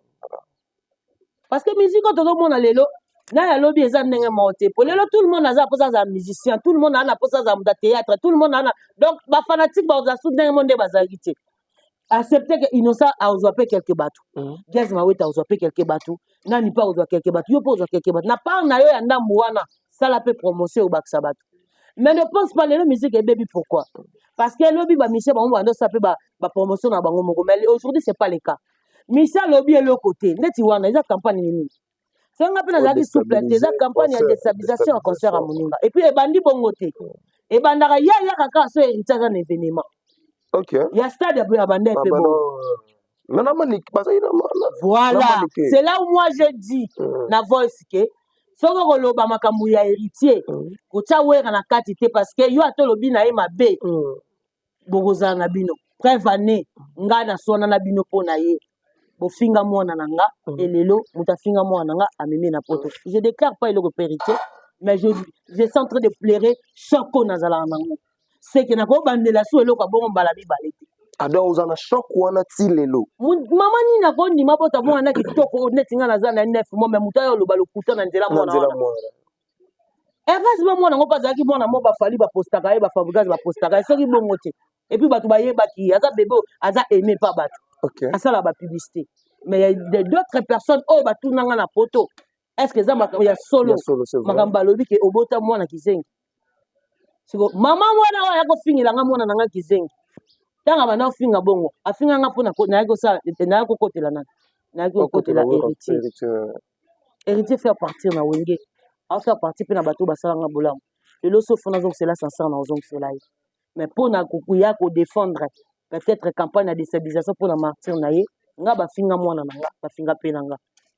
Speaker 1: parce que musique oyo tozomona lelo Na ya lobi eza ndenge moko te, po lelo tout le monde aza na mposa azala musicien, tout le monde aza na mposa azala moto ya théâtre, tout le monde aza na. Donc bafanatique bakozala su ndenge mo nde bazalaki te. Accepte ke Innocent azwa mpe quelque bato, Gaz Mawete azwa mpe quelque bato, nani mpe akozwa quelque bato, yo mpe ozwa quelque bato na part na yo ya ndambu wana. Sala mpe promotion, obakisa bato. Mais ne pense pas lelo musique ebebi. Pourquoi? Parce que elobi bamusicien bango bando osala mpe bapromotion na bango moko, mais aujourd'hui c'est pas le cas. Musicien alobi eloko te, neti wana eza campagne nini? So nga mpe nazalaki souple te. Eza campagne ya déstabilisation ya concert ya moninga. Et puis ebandi bongo te, ebandaka ya yaka kaka so Héritier aza na événement ya stade ya banda mpe bongo. Voilà, c'est là où moi je dis na voice ke soki okoloba makambo ya Héritier, kotia Wera na kati te, parce que yo ata olobi na ye mabe, bokozala na bino. Preuve ane ngai naswana na bino mpo na ye, bofinga mwana na nga. Elelo moto afinga mwana na nga, amemi na poto. Je déclare pas eloko pe Héritier, mais je suis en train de pleurer. Choc oyo nazalaka nango, seke nakobandela so eloko abongo mbala mibale te.
Speaker 2: Ado oza na choc wana ti lelo?
Speaker 1: Mama nini akondima bota mwana kitoko neti nga naza na 9 mois, mais moto ayo oloba lokuta na nzela mwana wana? Heureusement mwana yango mpe azalaki mwana mo bafali bapostaka ye, bafabrikage bapostaka ye, soki bongo te. Et puis bato bayebaki ye, aza bebe, aza aimé pa bato, asala bapublicité. Mais ya d'autres personnes oyo batunanga na poto: est ce que eza makambo ya solo, makambo balobi ke obota mwana kizengi? Siko mama mwana oyo aya kofingela nga mwana na nga kizengi, ntango abanda kofinga bongo, afinga nga mpo nayaki kosala, nayaki kokotela nani? Nayaki kokotela Héritier. Héritier faire partir na Wenge, afaire partie mpe na bato oyo basalanga bolamu. Lelo so fona azongisela sincère na ozongisela ye, mais mpona koya kodéfendre peut-être campagne ya déstabilisation mpona martyr na ye, nga bafinga mwana na nga, bafinga mpe na nga,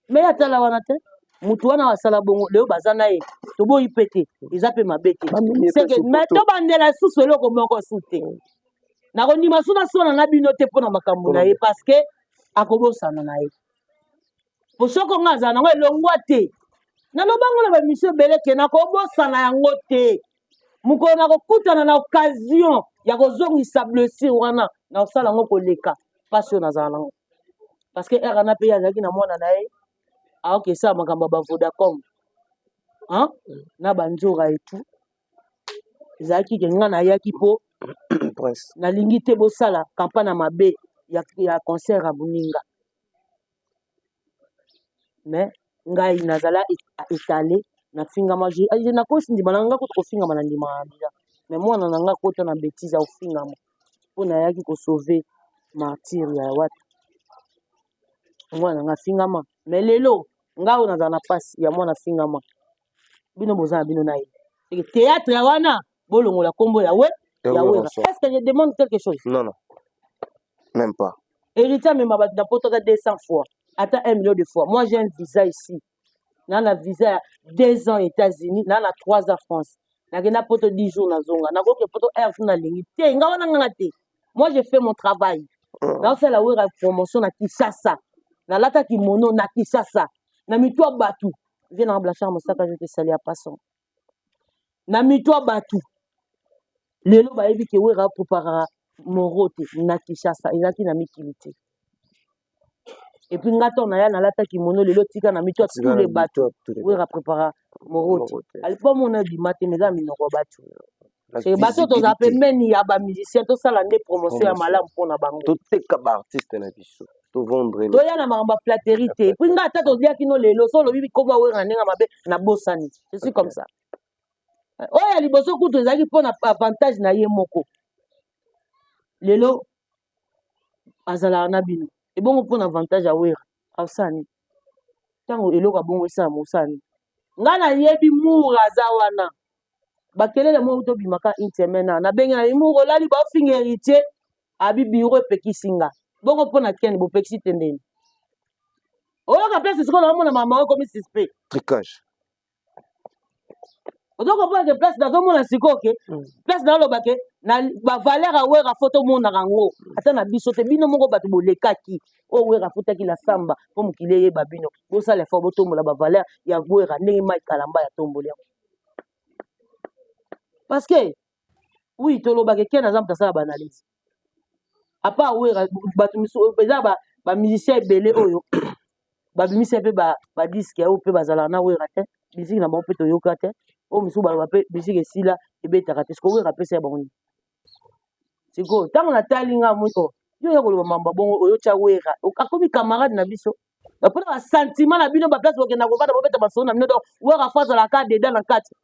Speaker 1: mais ye atala wana te. Motu wana asala bongo, lelo baza na ye, toboyi mpe te, eza mpe mabe te. Mais tobandela lisusu eloko moko su te, nakondima su naswana na bino te mpona makambo na ye, parce que akobosana na ye. Po soko nga azala nango elongwa te, nalobango na bamission ebele ke nakobosana yango te. Mokolo nakokutana na occasion ya kozongisa blessure wana, na kosala yango koleka mpasi oyo nazala nango, parce que ere wana mpe ye azalaki na mwana na ye, aoki esala makambo ya bavodacom na banzora etu. Ezalaki ke nga nayaki mpo nalingi te bosala campagne ya mabe ya concert ya moninga. Mais ngai nazala etale, nafingama, nakosi ndima na nga kutu kofingama na ndimaka déjà, mais mwana na nga kota na bétise ya kofingama mpo nayaki kosauver martyr ya wata. Mwana na nga afingama, mais lelo ngai oyo nazala na mpasi ya mwana afingama, bino boza na bino na ye. Théâtre ya wana, bolongola nkombo ya we ya Wera. Est ce que je demande quelque chose?
Speaker 2: Non, même pas.
Speaker 1: Héritier amema bato na poto ata 200 fois, ata 1 million de fois. Moi, j'ai un visa ici, na visa ya 2 ans États-Unis, na 3 ans France. Nakenda poto 10 jours, nazonga, nakoki poto air fu nalingi te. Nga wana nganga te. Moi, je fais mon travail. Naosala Wera promotion na Kinshasa, nalata kimono na Kinshasa na mitu ya bato. Vie nanga Blanchard Mosaka, je te sali ya passant na mitu ya bato. Lelo bayebi ke Wera préparaka moro te na Kinshasa, ezalaki na mikili te. Et puis nga ntango naya, nalata kimono. Lelo tika na mitu ya tous les bato, Wera prépara moro te. Album oyo ebima te, mais eza minoko ya bato. Bato tozala pembeni ya bamusicien, tosala nde promotion ya malamu mpona bango.
Speaker 2: Toteka baartiste na biso, tovendre.
Speaker 1: Toya na makambo ya flatterie te. Et puis nga ata toliaki no lelo, so olobi koma Wera na ndenge mabe, nabosani. Je suis comme ça. Oyo ya liboso kutu ezalaki mpona avantage na ye moko. Lelo azalaka na bino ebongo mpona avantage ya Wera, asani ntango eloko abongo esala mosani. Ngai nayebi mur aza wana, bakelele moko tobimaka une semaine awa, nabengi na mur, olali, baofinga Héritier, abi biro epekisi nga bongo mpona kene bopekisi te. Ndeni oyoka place sikoyo naomona mama oyo ekomi suspect.
Speaker 2: Trucage.
Speaker 1: Ozo comprendre ke place nazomona sikoyo ke place naoloba ke na bavaleur ya Wera, fo tomonaka yango ata na biso te. Bino moko bato bolekaki oyo Wera afutaki na samba mpo mokili eyeba bino, bosala effort, botombola bavaleur ya Wera ndenge Mike Kalamba ya tomboli yango. Parce que oui, tolobaka eke naza moto asala baanalyse à part Wera, bato misusu eza bamusicien ebele oyo. Babimisa mpe badisques oyo mpe bazalaka na Wera te, musique na bango mpe toyoka te. Oyo mosusu baloba mpe musique esila, ebetaka te. Sikoyo Wera apesa ya bango nini? Sikoyo ntango natali nga moko, yo oya koloba mambo bongo, oyo tya Wera akomi camarade na biso mpona basentiment na bino, baplace bokenda kovanda, bobeta masolo na bino. Donc Wera faut azalaka dedans na kati.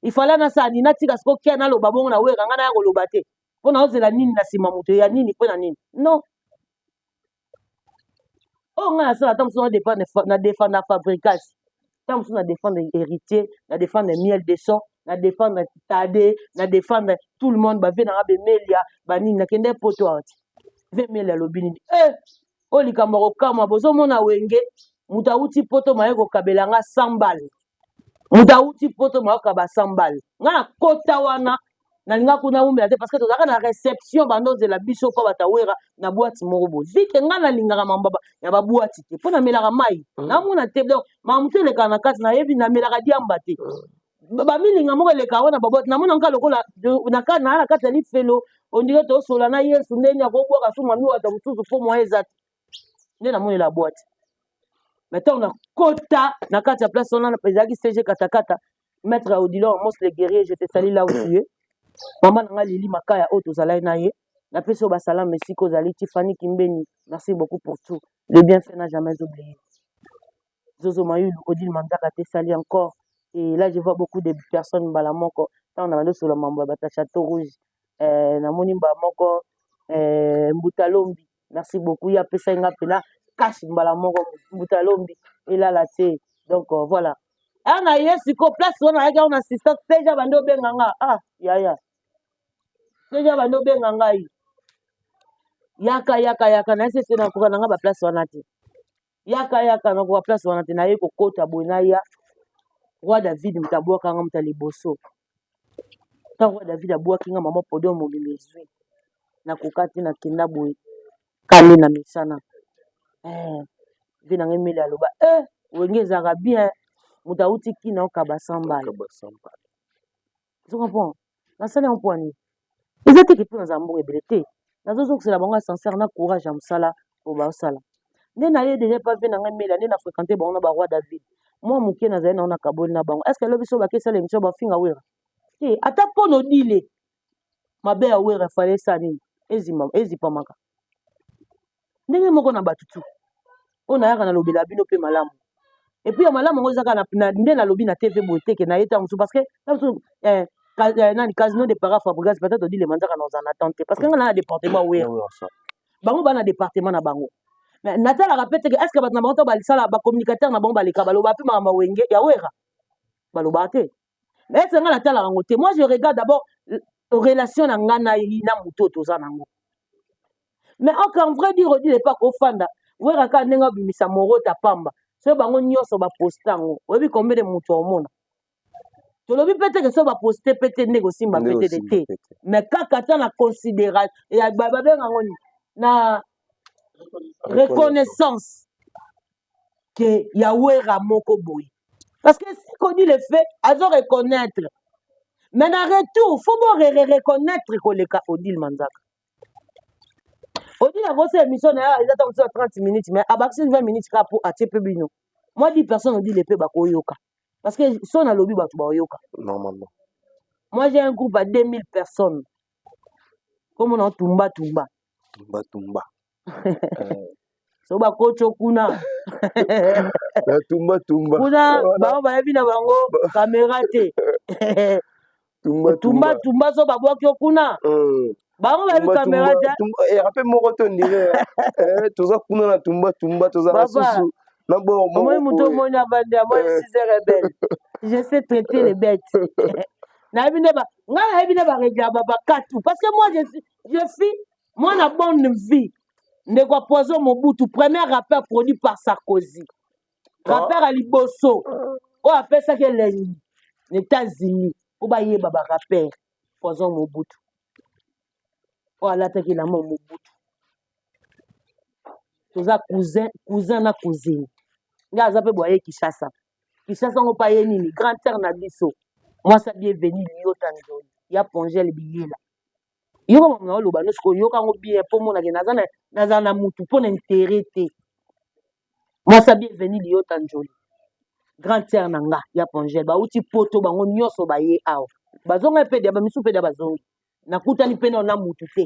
Speaker 1: Ifale nasala nini? Natika sikoyo kia naloba bongo na Wera? Ngai naya koloba te mpo na ozela nini na nsima moto ya nini, mpo na nini? Non, oyo ngai nasala, ata mosusu na défendre Fabregas, ata mosusu na défendre Héritier, na défendre Miel de Son, na défendre Tade, na défendre tout le monde, bave nanga bemelia banini. Nakende poto awa ti ve miel alobi nini? Eh, oyo likambo ya kokamwa. Bozomona Wenge, moto awuti poto maye kokabela nga 100 balle. Moto awuti poto maye kokaba 100 balle. Nga na kota wana, nalinga kuna umela te, parce que tozalaka na réception, bando ozela biso mpo batawera na boîte moko boye. Vike nga nalingaka mambo ya baboîte te, mpo namelaka mai, namona te. Donc makambo te elekaka na kati, nayebi namelaka diamba te. Bamilinga moko eleka wana, baboîte, namona nka lokola naa na kati ya lifelo, on dirait tosola na Yesu ndeni akobwaka su mami wata mosusu, mpo mwa eza te nde namonela boîte. Mais ntango nakota na kati ya place wana, ezalaki CG Katakata, maître Odilon Amos le guerrier, je te salue là où tu es. Mama na nga Lili Makaya oyo tozalaki na ye, napesi oyo basalama esika ozali. Tifani Kimbeni, merci beaucoup pour tout le bienfait, n'a jamais oublié. Zozo Mayulu, Odile Manzaka te sali encore. Et là je vois beaucoup de personnes mbala moko. Ntango na bandi osola mambo ya bato ya Château Rouge, namoni mbala moko Mbuta Lombi, merci beaucoup. Ye apesaki nga mpena cash mbala moko. Mbuta Lombi elala te. Donc voilà, aya na ye sikoyo place wana, ayaki aona assistance. Seja bandi obenga nga: "Ah yaya." Seja bandi obenga ngai: "Yaka, yaka, yaka." Nayesi ete nakoka na nga baplace wana te. "Yaka, yaka." Nakoka place wana te. Naye kokota boye, naya Roi David, moto abwakanga moto ya liboso. Ntango Roi David abwaki nga, mama, podium mobimba ezwi, nakoka te. Nakenda boye kande na misana ve nanga emeli aloba Wenge ezalaka bien, moto awuti kina okaba 100 balles. Ozo comprendre? Nasali yango mpo nini? Eza teke mpo nazala mbongo ebele te. Nazozokisela bango ascenseur na courage ya mosala oyo baosala. Nde naye déjà pa ve nanga emeli, nde na fréquente bango na baroi David mwa moke, nazali nango na kaboli na bango. Est ce que elobi so bakesala émission, bafinga Wera te? Ata mpo nodile mabe ya Wera, efale esala nini? Ezipamaka ndenge moko na bato tu oyo nayaka nalobela bino mpe malamu. Et puis ya malamu yango eza kaka nde nalobi na TV boye teke na ye ta mosusu, parce que ta mosusu nani Casino de Para Fabregas, peut-être odile manzaka na ozala na temps te, parce que nga na département Wera, bango baa na département na bango. Mais natalaka mpe teke est ce que bato na bango to balisala bacommunicateur na bango baleka, baloba mpe makambo ya Wenge ya Wera, balobaka te. Mais est ce nga natalaka yango te? Moi je regarde d'abord relation na nga na moto oyo toza nango. Mais en vrai dire, odile epa kofanda Wera kaka ndenge abimisa morota pamba, soki bango nyonso baposte yango, oyebi combien de moto omona? Tolobi mpe teke soki baposte mpe te ndenge osimba mpe te te, mais kaka ata na considération, babenga yango nini, na reconnaissance ke ya Wera moko boye, parce que si le fait azo reconnaître, mais na retour faut bo reconnaître koleka Odile Manzaka. Odile akosala émission na ye, eza ta mosusu ya 30 minutes, mais abakisi 20 minutes kaka po atie mpe bino mwa 10 personnes. Odile mpe bakoyoka, parce que so nalobi, bato bakoyoka.
Speaker 2: Normalement.
Speaker 1: Moi j'ai un groupe à 2000 personnes, komona tumba tumba.
Speaker 2: Tumba tumba.
Speaker 1: So bakotio kuna.
Speaker 2: Na tumba tumba.
Speaker 1: Kuna bango bayebi na bango caméra te.
Speaker 2: Tumba.
Speaker 1: Tumba tumba, so babwaki yo kuna, bango bayebi caméra te.
Speaker 2: Eyaka mpe moko to ndire toza kuna na tumba tumba, tozala susu na bord.
Speaker 1: Omoni moto, omoni avandi, amoni 6 heures rebelle. Je sais traiter les bêtes. Nayebi nde ngai, nayebi nde barègle bakatu, parce que moi je suis mwana bonne vie, ndeko ya Poison Mobutu, premier rappeur produit par Sarkozy, rappeur ya liboso oyo apesaki elengi na États-Unis mpo bayeba barappeur. Poison Mobutu oyo alataki elamba Mobutu, toza cousin, cousin na cousine. Nde aza mpe boye Kinshasa. Kinshasa yango mpe aye nini, grande sœur na biso mwasi, bienvenu Liota Nzoi ya Pongele Biyela. Yoka makambo na oloba nyonso, koyoka yango bien mpo monake naza na mutu mpo na intérêt te. Mwasi Bienvenu Liyota Njoli, grande sœur na nga ya Pongel, bauti Poto, bango nyonso baye awa, bazonga mpe dia bamisu mpe dia bazongi. Nakutani mpe nao na mutu te.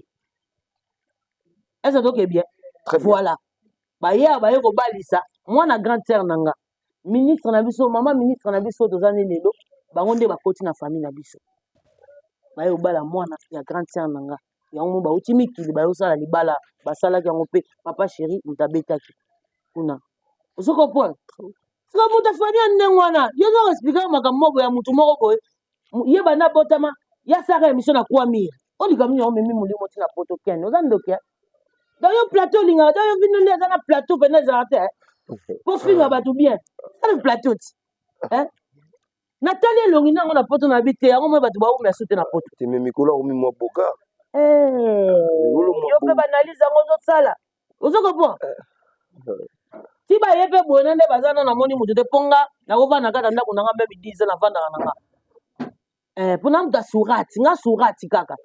Speaker 1: Est-ce que bien?
Speaker 2: Très bien.
Speaker 1: Voilà, baye awa, baye kobalisa mwana grande sœur na nga, ministre na biso, mama ministre na biso. Toza nde lelo, bango nde bakoti na famille na biso, baye kobala mwana ya grande sœur na nga. Yango mo bauti mikili, bayosala libala. Basalaki yango mpe papa chéri moto abetaki kuna. Ozo comprendre? Sika moto afani ya ndenge wana, yo ozo expliquer makambo moko ya motu moko boye. Ye banda botama, ye asalaka émission na Kwamire. Olika mingi, omemi molimo ntina Poto. Kende, oza ndoki. Donc yo plateau olingaka, donc yo bino nde eza na plateau mpena ezalaka te po finga bato bien. Sala plateau ti natali elongi nango na Poto na bi te. Yango moi bato baumia su te na Poto.
Speaker 2: Te, me mikolo akomi mwa boka.
Speaker 1: Yo mpe baanalyse yango ozosala, ozo comprendre ti baye mpe boye na nde baza na. Namoni moto te mpo nga nakovanda kaka ndako nanga meme 10 navandaka na nga mpona moto asurati nga, surati kaka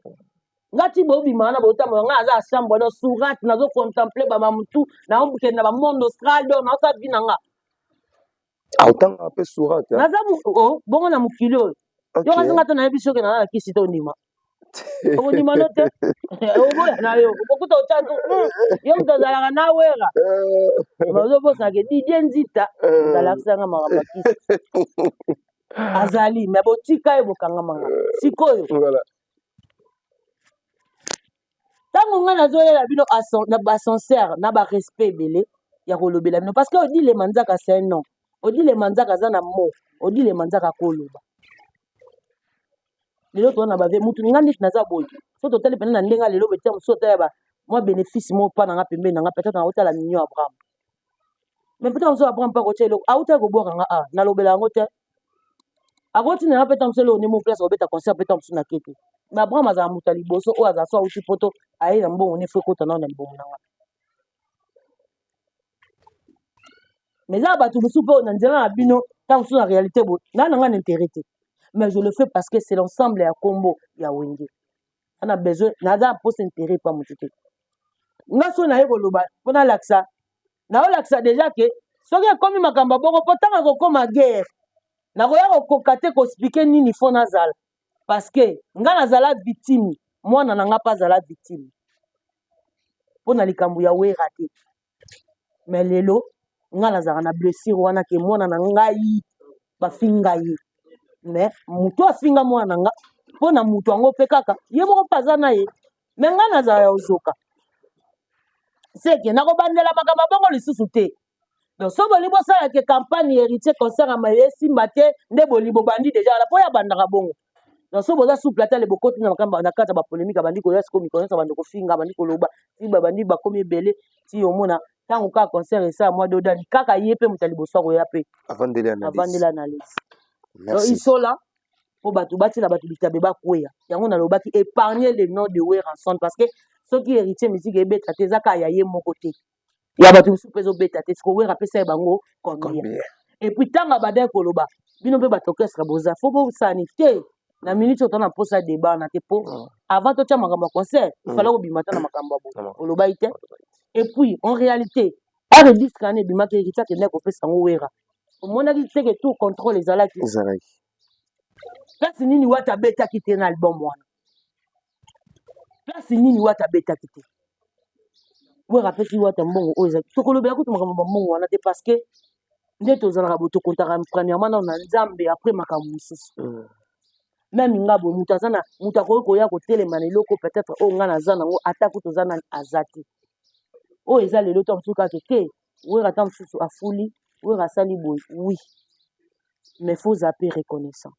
Speaker 1: nga ti bobima wana, botambola. Nga aza chambre, donc surati nazocontemple bamamutu, naokende na bamonde astral, donc naosala vie na nga.
Speaker 2: Otanga mpe surate?
Speaker 1: Naza bongo na mokili oyo. Yo kasi nga to nayebi soki naza na kisi te, ondima, okondima no te, oboya na yo, okokuta otya tu yo moto azalaka na Wera. Ozobosaka Didie Nzita alakisanga makambo ya kisi azali me botika ye, bokangamanga sikoyo. Ntango ngai nazoyela bino na baascenseur na barespect ebele ya kolobela bino, parce que Odile Manzaka, c'est un nom. Odile Manzaka aza na mo. Odile Manzaka akoloba lelo toza na bave mutu. Nga ndeti naza boye, so totali mpena na ndenge lelo betia mosusu, otala ba mwa bénéfice moko mpa na nga pembeni na nga. Peut-être naotala mignon Abraham, mais peut-être mosusu Abraham mpe akotia eloko autaki kobwaka nga. A nalobela yango te, akotinda nga mpe mosusu eloko nde mo place akobeta concert mpe mosusu na ke te. Mais Abraham azala moto ya liboso oyo azala so auti Poto, aye na mbongo ne fo ekota nao na libomo na nga. Mais eza bato mosusu mpe na nzela na bino, ntango mosusu na réalité boye nga na nga na intérêt te, mais je le fais parce que c'est l'ensemble ya kombo ya Wenge. Ana besoin, naza mposa intérêt pa motu te. Nga so naye koloba mpo nalakisa, naolakisa déjà ke soki ekomi makambo ya bongo, mpo ntango ekokóma guerre, nakoya kokoka te koexpliquer nini fo nazala, parce que nga nazala victime, mwana na nga mpe azala victime mpo na likambo ya Wera te. Mais lelo nga nazalaka na blessure wana ke mwana na ngai bafinga ye, mais motu afinga mwana na nga mpo na motu yango mpe kaka ye moko mpe aza na ye. Me nga nazala ya ozoka seke nakobandela makambo bongo lisusu te. Donc so bolingi bosalaka campagne Héritier, concert ya maye esimba te, nde bolingi bobandi déjà wana mpo ya bandaka bongo. Donc so boza souple, ata le bokoti na makambo na kati ya bapolémique, abandi koya sikoyo mikolo nyonso, abandi kofinga, abandi koloba ti babandi bakomi ebele, ti omona ntango kaka concert esala mwa dodani, kaka ye mpe moto ya liboso akoya mpe
Speaker 2: avandeli analyse.
Speaker 1: Avandeli analyse. Donc
Speaker 2: Merci.
Speaker 1: isola mpo bato batiela bato bitabe bakweya. Yango nalobaki épargner le nom de Werrason, parce que soki Héritier musique ebeta te, eza kaka ya ye moko te, ya bato mosusu mpe ezobeta te. Siko Wera apesa ye bango combien?
Speaker 2: Combien?
Speaker 1: Et puis ntango abandaki koloba, bino mpe bato orchestre boza fo bosani te na minute oyo tona mposa débat na te, mpo avant totya makambo ya concert, ifala kobima ta na makambo ya boye. Olobaki te. Et puis en réalité, are disque wana ebimaki, Héritier akendaki kopesa yango Wera, omonaki te ke tout contrôle ezalaki?
Speaker 2: Ezalaki.
Speaker 1: Place nini Wata abetaki te na album wana? Place nini Wata abetaki te? Wera apesi Wata mbongo oyo ezalaki. Tokolobela kutu makambo bambongo wana te, parce que nde tozalaka boye, tokontaka premièrement nano na Nzambe, après makambo mosusu. Même nga boye, moto aza na moto akoki koya kotelema na eloko peut-être oyo nga naza nango, ata kutu oza nani, aza te. Oyo eza lelo to mosusu kaka te, Wera ata mosusu afuli, Wera asali boye, oui, mais faut zapper reconnaissant.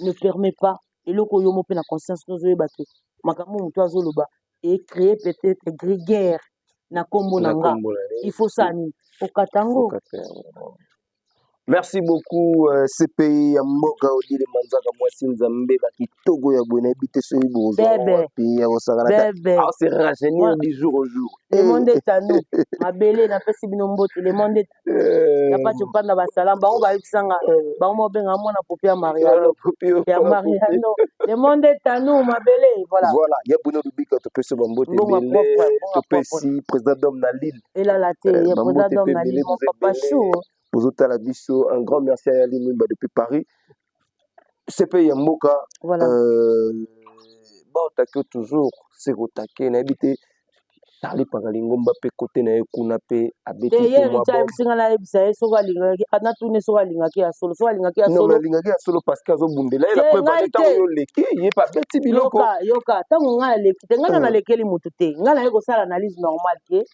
Speaker 1: Ne permet pas eloko oyo mo mpe na conscience nozoyeba te makambo moto azoloba ecréer peut-être guerre na nkombo na nga. Il faut sala nini? Okata yango.
Speaker 2: Merci beaucoup euh, CPI ya mboka Odile Manzaka mwasi nzambe ba kitoko ya boye nayebi te soki bozwa wapi ya kosakana te. Ah, se rajeunir du jour au jour.
Speaker 1: Le monde est à nous. Mabele napesi bino mbote le monde est euh. ya pacho panda basalam bango bayebisa nga euh. bango babenga mwana popi ya Mariano ya Mariano le monde est à nous mabele voilà.
Speaker 2: Voilà ya Bruno Lubika topesi ba mbote ebele topesi président d'homme na Lille.
Speaker 1: Elala te ya président d'homme na Lille mon papa chou.
Speaker 2: Bozotala biso, un grand merci à Yali Mwimba depuis Paris. CPI ya mboka,
Speaker 1: voilà.
Speaker 2: Baotake toujours se kotake nayebi te Charlie Pakalingomba mpe kote na ye kuna mpe abeti
Speaker 1: te ye Richard ayebisi nga nayebisa ye soki alingaki natuni soki alingaki ya solo soki alingaki ya solo
Speaker 2: alingaki ya solo parce que azobundela ye la preuve ane ntango yo oleki ye mpe abeti biloko.
Speaker 1: Yoka yoka, ntango ngai naleki te, ngai na nalekeli motu te, ngai naye kosala analyse normale ke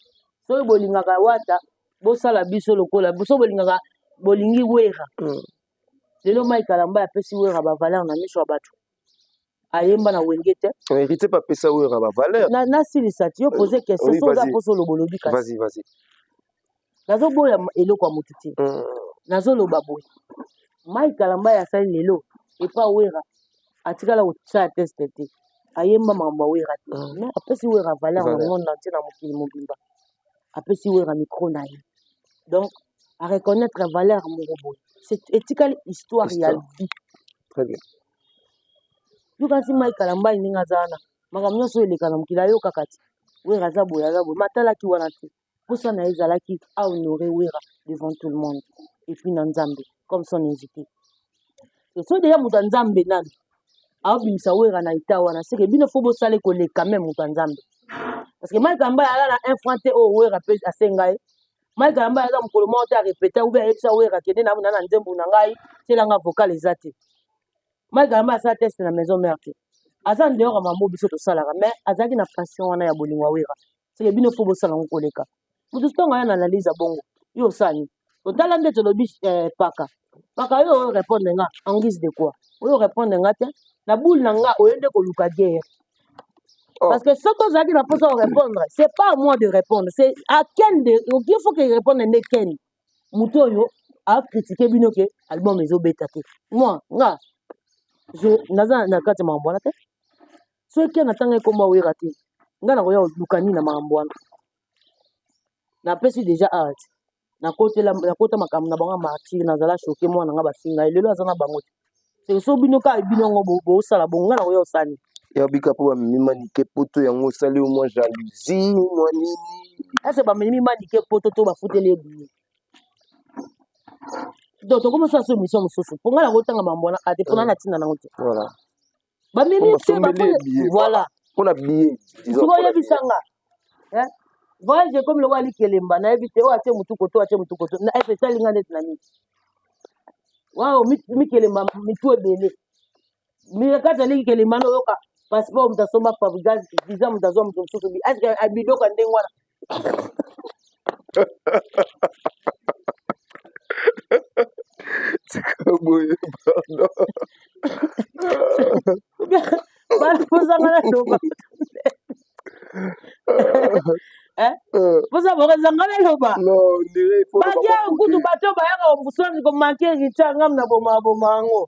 Speaker 1: soki bolingaka Wata bosala biso lokola soki bolingaka bolingi Wera. Lelo Mike Kalamba apesi Wera ba valeur na miso ya bato, ayemba na Wenge te.
Speaker 2: Héritier mpe apesa Wera ba valeur.
Speaker 1: Nasilisa ti yo pose question
Speaker 2: Oui,
Speaker 1: so oza
Speaker 2: vas-y.
Speaker 1: mposa oloba olobi kasi
Speaker 2: Vas-y, vas-y.
Speaker 1: Nazoboya eloko ya motu te. Nazoloba boye, Mike Kalamba asali lelo epa Wera, atikala kosala test te, ayemba makambo ya Wera te, mais apesi Wera valeur na
Speaker 2: Valeur.
Speaker 1: monde entier, na mokili mobimba apesi Wera micro na ye, donc areconnaître valeur moko boye. Etikali histoire ya
Speaker 2: Histoire.
Speaker 1: vie.
Speaker 2: Très bien.
Speaker 1: Yoka si Mike Kalamba ndenge aza wana, makambo nyonso oyo eleka na mokili ayokaka ti Wera aza boye, aza boye, matalaki wana te. Mposa na ye ezalaki ahonorer Wera devant tout le monde et puis na Nzambe comme son invité. So deja moto ya Nzambe nani aobimisa Wera na eta wana, seke bino fo bosala koleka me moto ya Nzambe, parce que Mike Kalamba aza na un franc te oyo Wera mpe asenga ye. Mike Kalamba aza mokolo moko te arépéta ou bien ayebisa Wera kende na na nzembo na ngai tielanga vocal, eza te. Mike Kalamba asala test na Maison Mère te, aza en dehors ya mambo biso tosalaka, mais azalaki na passion wana ya bolingo ya Wera, seke bino fo bosala yango koleka moto. Ntango aya na analyse ya bongo, yo osani otala nde tolobi paka paka yo oyo répondre nga en guise de quoi? Oyo répondre nga te na boule na nga, oyo nde koluka guerre.
Speaker 2: Oh.
Speaker 1: Parce que soki ozalaki na mposa répondre, c'est pas à moi de répondre, c'est à Ken de il faut que répondre nde Ken, moto oyo acritiquer bino ke album ezobeta te. Moi nga je naza na kati ya makambo wana te. Soki Ken atanga ekomba Wera te, nga nakoya koluka nini na makambo wana? Napesi déjà art, nakotela nakota makambo na bango ya martyr, nazala choqué, mwana nga bafinga ye, lelo aza na bango te. So bino kaka bino yango bosala bongo, nga nakoya osani.
Speaker 2: Ya bika mpo bamemi Manike poto, yango osali yo mwa jalousie mwa nini?
Speaker 1: Ese bamemi Manike poto to bafuteli ye billet? Donc tokomosala so émission mosusu mpo ngai nakotanga makambo wana ate mpona na ntina nango te.
Speaker 2: Voilà.
Speaker 1: Bamemi
Speaker 2: Mpo
Speaker 1: te
Speaker 2: basombeli ye billet.
Speaker 1: Voilà.
Speaker 2: Mpona billet, disons,
Speaker 1: sikoyo
Speaker 2: mpona
Speaker 1: oyebisa nga, eh? Voyage ekomi lokola likelemba, nayebi te oyo atie motu koto, atie motu koto na efe etali nga neti na nini. Wao mikelemba mitu ebele kati ya likelemba na oyoka passeport moto asomba, Fabregas visa moto azwa, moto mosusu aske biloko ya ndenge wana.
Speaker 2: Tika boye, pardon.
Speaker 1: Bapozanga na loba. Eh? Mposa bokozanga na loba.
Speaker 2: Non, on dirait il faut
Speaker 1: bagia kutu bato bayaka kosoni komanquer Richard, ngam na boma boma yango.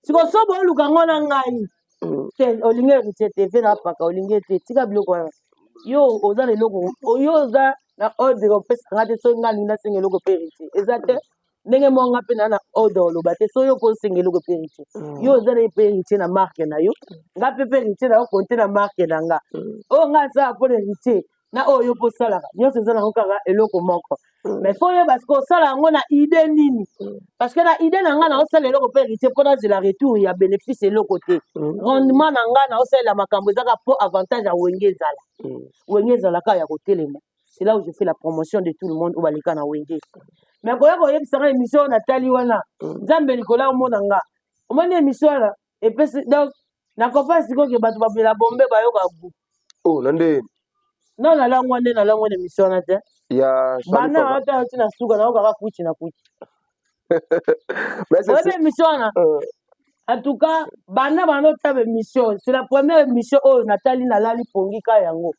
Speaker 1: Siko so boluka ngo na ngai te, olingi Héritier te ve na paka, olingi te, tika biloko wana. Yo oza na eloko, yo oza na ordre opesaka te. Soki ngai alingi nasenga eloko mpe Héritier eza te, ndenge moko nga mpe na na ordre oloba te. So yo mpo osenga eloko mpe Héritier, yo oza na ye mpe Héritier na marque na yo, nga mpe mpe Héritier na yo konte na marque na nga. Oyo nga asala mpo na Héritier na oyo yo mpo osalaka nyonso eza nango kaka eloko moko, mais faut oyeba sikoyo osala yango na idée nini, parce que na idée na nga naosala eloko mpe Héritier mpo nazela retour ya bénéfice eloko te. Rendement na nga naosalela makambo ezaka mpo avantage ya Wenge ezala, Wenge ezalaka ya kotelema. C'est là où je fais la promotion de tout le monde oyo baleka na Wenge. Mais koya koyebisanga émission oyo natali wana, Nzambe likolo omona nga, omoni émission wana epesi. Donc nakopa sikoyo ke bato babela bombe bayoka gu.
Speaker 2: Oh, na nde
Speaker 1: Non, nalangwa nde nalangwa na émission wana te.
Speaker 2: Ya
Speaker 1: Banda ata oti na suka, nayokaka kwiti na kwiti. Oyebi émission wana, en tout cas banda banda otaba émission, c'est la première émission oyo natali nalali pongi ka yango,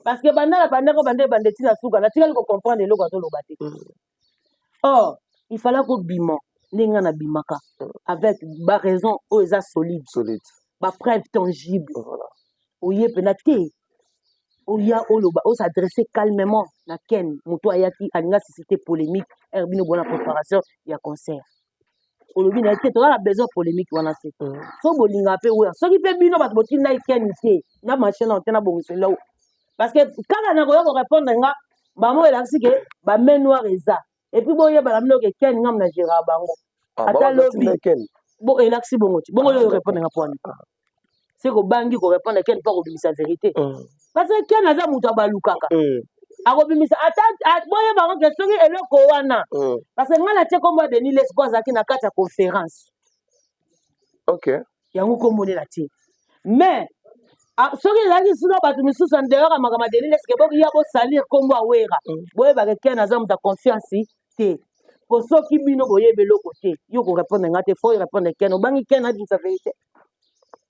Speaker 1: parce que banda na bandako banda ebanda eti na suka, natikali kocomprendre eloko azoloba te. Or il fallait kobima. Ndenge nga nabimaka avec baraison oyo eza solide,
Speaker 2: solide,
Speaker 1: bapreuve tangible.
Speaker 2: Voilà.
Speaker 1: Oye mpena te, oya oloba, os'adresse calmement na Ken. Moto ayaki alinga susciter polémique ere bino bona préparation ya concert. Olobi na ye te, toza na besoin polémique wana te. So bolingaka mpe oya, soki mpe bino bato botindaki Ken te na machine na te na bongisela o, parce que kaka na koya korépondre nga bango, elakisi ke bamain noire eza. Et puis boyebana bino ke Ken, ngam na gérard bango.
Speaker 2: Ah,
Speaker 1: Ata
Speaker 2: bango
Speaker 1: lobi.
Speaker 2: batinda Ken.
Speaker 1: Bo elakisi bongo ti bongo.
Speaker 2: Ah,
Speaker 1: Yo
Speaker 2: d'accord.
Speaker 1: répondre nga mpo wani se kobangi korépondre Ken mpo akobimisa vérité, parce que Ken aza moto abalukaka. Akobimisa ata boyeba yango ke soki eloko wana, parce que ngai natie kombo ya Denis Lessie po azalaki na kati ya conférence. Yango kombo nde natie, mais soki ezalaki sino bato misusu en dehors ya makambo ya Denis Lessie ke boya bosalir kombo ya Wera, boyebaka Ken aza moto ya confiance te. Po soki bino boyebi eloko te, yo korépondre nga te, faut répondre Ken. Obangi Ken abimisa vérité,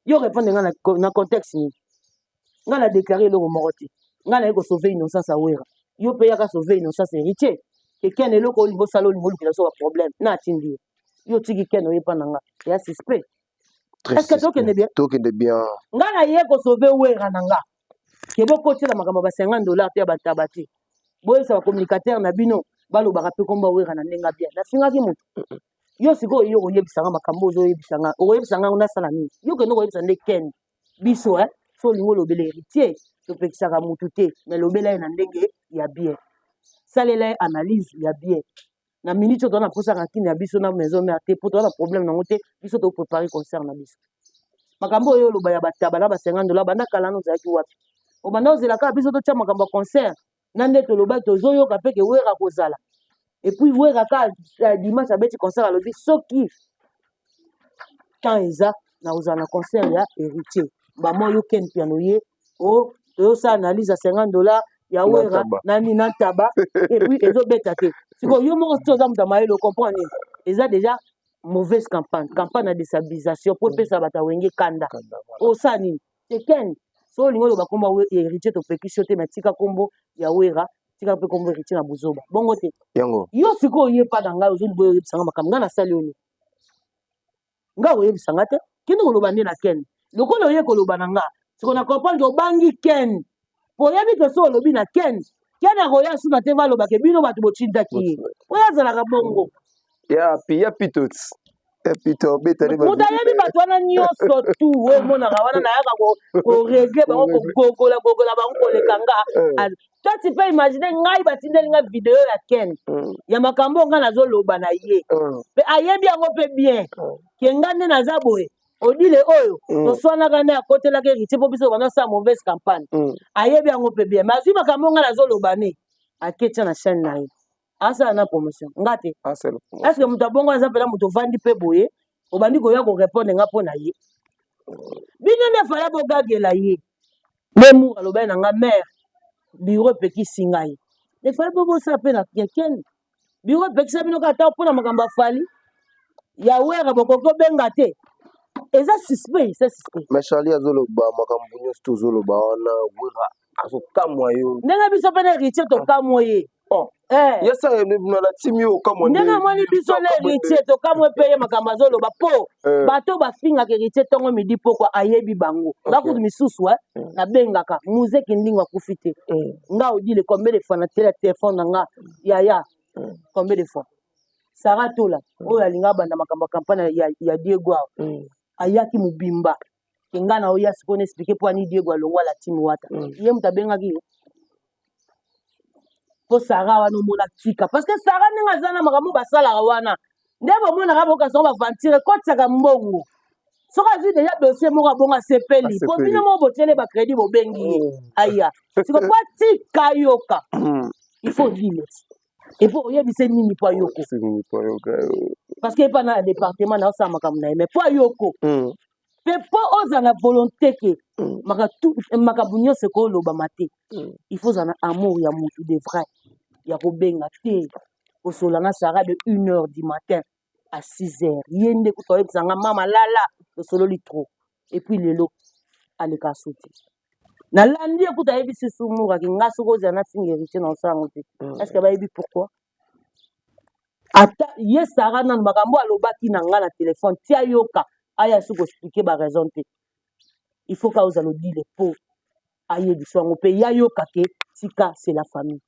Speaker 1: yo répondre nga na contexte nini? Nga na déclaré eloko moko te. Nga naye kosauve innocence ya Wera, yo mpe yaka sauve innocence Héritier. Ke Ken eloko olingi osala, olingi olukela so baproblème na atindi yo, yo otiki Ken, oyepa na nga eya suspect.
Speaker 2: Très
Speaker 1: Est-ce que
Speaker 2: suspect.
Speaker 1: tokende bien?
Speaker 2: Tokende bien.
Speaker 1: Nga na ye kosauve Wera na nga ke bokotiela makambo ya ba 50 $ te, ya bataba te. Boyebisa bacommunicateur na bino balobaka mpe komba Wera na ndenge bien. Nafingaki moto? Yo sikoyo, yo koyebisanga makambo ozoyebisanga, okoyebisanga ngo nasala nini? Yo kende koyebisa nde Ken. Biso so olingi olobela Héritier, topekisaka motu te, mais lobela ye na ndenge ya bien, salela ye analyse ya bien. Na minute oyo toza na mposa rancune ya biso na Maison Mère te, mpo toza na problème nango te. Biso toprépare concert na biso. Makambo oyo oloba ya bataba na ba 50 $, banda kala wana ozalaki wapi? Obanda ozela kaka biso totya makambo ya concert na nde tolobaki, tozoyoka mpe ke Wera kozala. Et puis Wera ka dimanche abeti concert, alobi soki temps eza na kozala na concert ya Héritier. Bamo yo Ken Piano ye o toyosala analyse ya 50 $ ya Wera nani na ntaba, et puis ezobeta te. Sikoyo yo moko soki oza moto ya mayele, ocomprendre nini? Eza déjà mauvaise campagne, campagne ya déstabilisation po epesa bato ya Wenge kanda. Osala nini te? Ken, so olingi oloba nkombo ya Héritier, topekisi yo te, mais tika nkombo ya Wera, tika mpe nkombo Héritier na buzoba bongo te.
Speaker 2: Yango.
Speaker 1: Yo sikoyo oyepa na ngai, ozolinga oyebisanga makambo ngai nasali oyo, ngai oyebisanga te. Kende koloba nde na Ken. Lokola oye koloba na nga siko, na comprendre obangi Ken, po oyebi ke so olobi na Ken, Ken akoya suna te, balobake bino bato botindaki ye. Oyo azalaka bongo.
Speaker 2: Ya pi ya pitot ya pito obetani.
Speaker 1: Moto ayebi bato wana nyonso tu oyo omonaka wana, nayaka korégler bango, kogogola gogola bango koleka nga. Toi, tu peux imaginer, ngai batindeli nga video ya Ken ya makambo oyo ngai nazoloba na ye, mpe ayebi yango mpe bien ke nga nde naza boye. Odile oyo toswanaka nde akotelaka Héritier mpo biso banda osala mauvaise campagne. Ayebi yango mpe bien, mais azwi makambo ngai nazoloba ne, aketia na chaîne na ye, asala na promotion nga te. Est ce que moto abongo aza mpena moto ovandi mpe boye, obandi koya korépondre nga mpo na ye? Bino nde fala bogagela ye. Nde Mour alobaki na nga: "Mare, bureau epekisi ngai." Efali mpo bosala mpe na Ken. Bureau epekisa bino kaka ta mpona makambo ya Fally, ya Wera bokoki obenga te. Eza suspect, eza suspect.
Speaker 2: Mais Charlie azoloba makambo nyonso tozoloba wana, Wera azokamwa yo.
Speaker 1: Ndenge biso mpe na Héritier tokamwa ye.
Speaker 2: Oh.
Speaker 1: Eh.
Speaker 2: Yasa na timi oyo okamwa.
Speaker 1: Ndenge amoni biso na Héritier tokamwe mpe ye makambo azoloba, mpo bato bafingaka Héritier ntongo, midi, pokwa, ayebi bango. Bakutu misusu nabengaka muzeki ndingo akufi te. Nga Odile, combien de fois natela telefone na nga yaya, combien de fois Sara Tola oyo alinga abanda makambo ya campagne ya Diego awa, ayaki mobimba ke nga na oya sikoyo na expliquer mpo ani Diego alongwa la team Wata. Ye moto abengaki ye mpo Sara wana omona tika, parce que Sara ndenge aza na makambo basalaka wana nde bomonaka bokasango baventure ekotisaka mbongo. Soki azwi deja dossier moko abongo, asepeli po bino moko botiele bacrédit, bobengi ye aya siko po atika yoka. Il faut dile et puis oyebise nini po ayoko, parce que epa na département na osala makambo na ye, mais po ayoko mpe mpo ozala na volonté ke makambo nyonso ekolobama te, il faut ozala na amour ya motu de vrai ya kobenga te, kosola na Sara de 1 heure du matin à 6 heures. Ye nde kuta oyebisanga: "Mama lala, tosololi trop." Et puis lelo aleka so te, nalandi ye kuta ayebisi sumuraki nga soki ozala na finga Héritier na osala yango te. Est ce que bayebi pourquoi? Ata ye Sara nanu makambo alobaki na nga na telefone, ti ayoka aya soki koexpliquer baraison te. Il faut ka ozala Odile po ayebisa yango mpe ye ayoka ke tika, c'est la famille.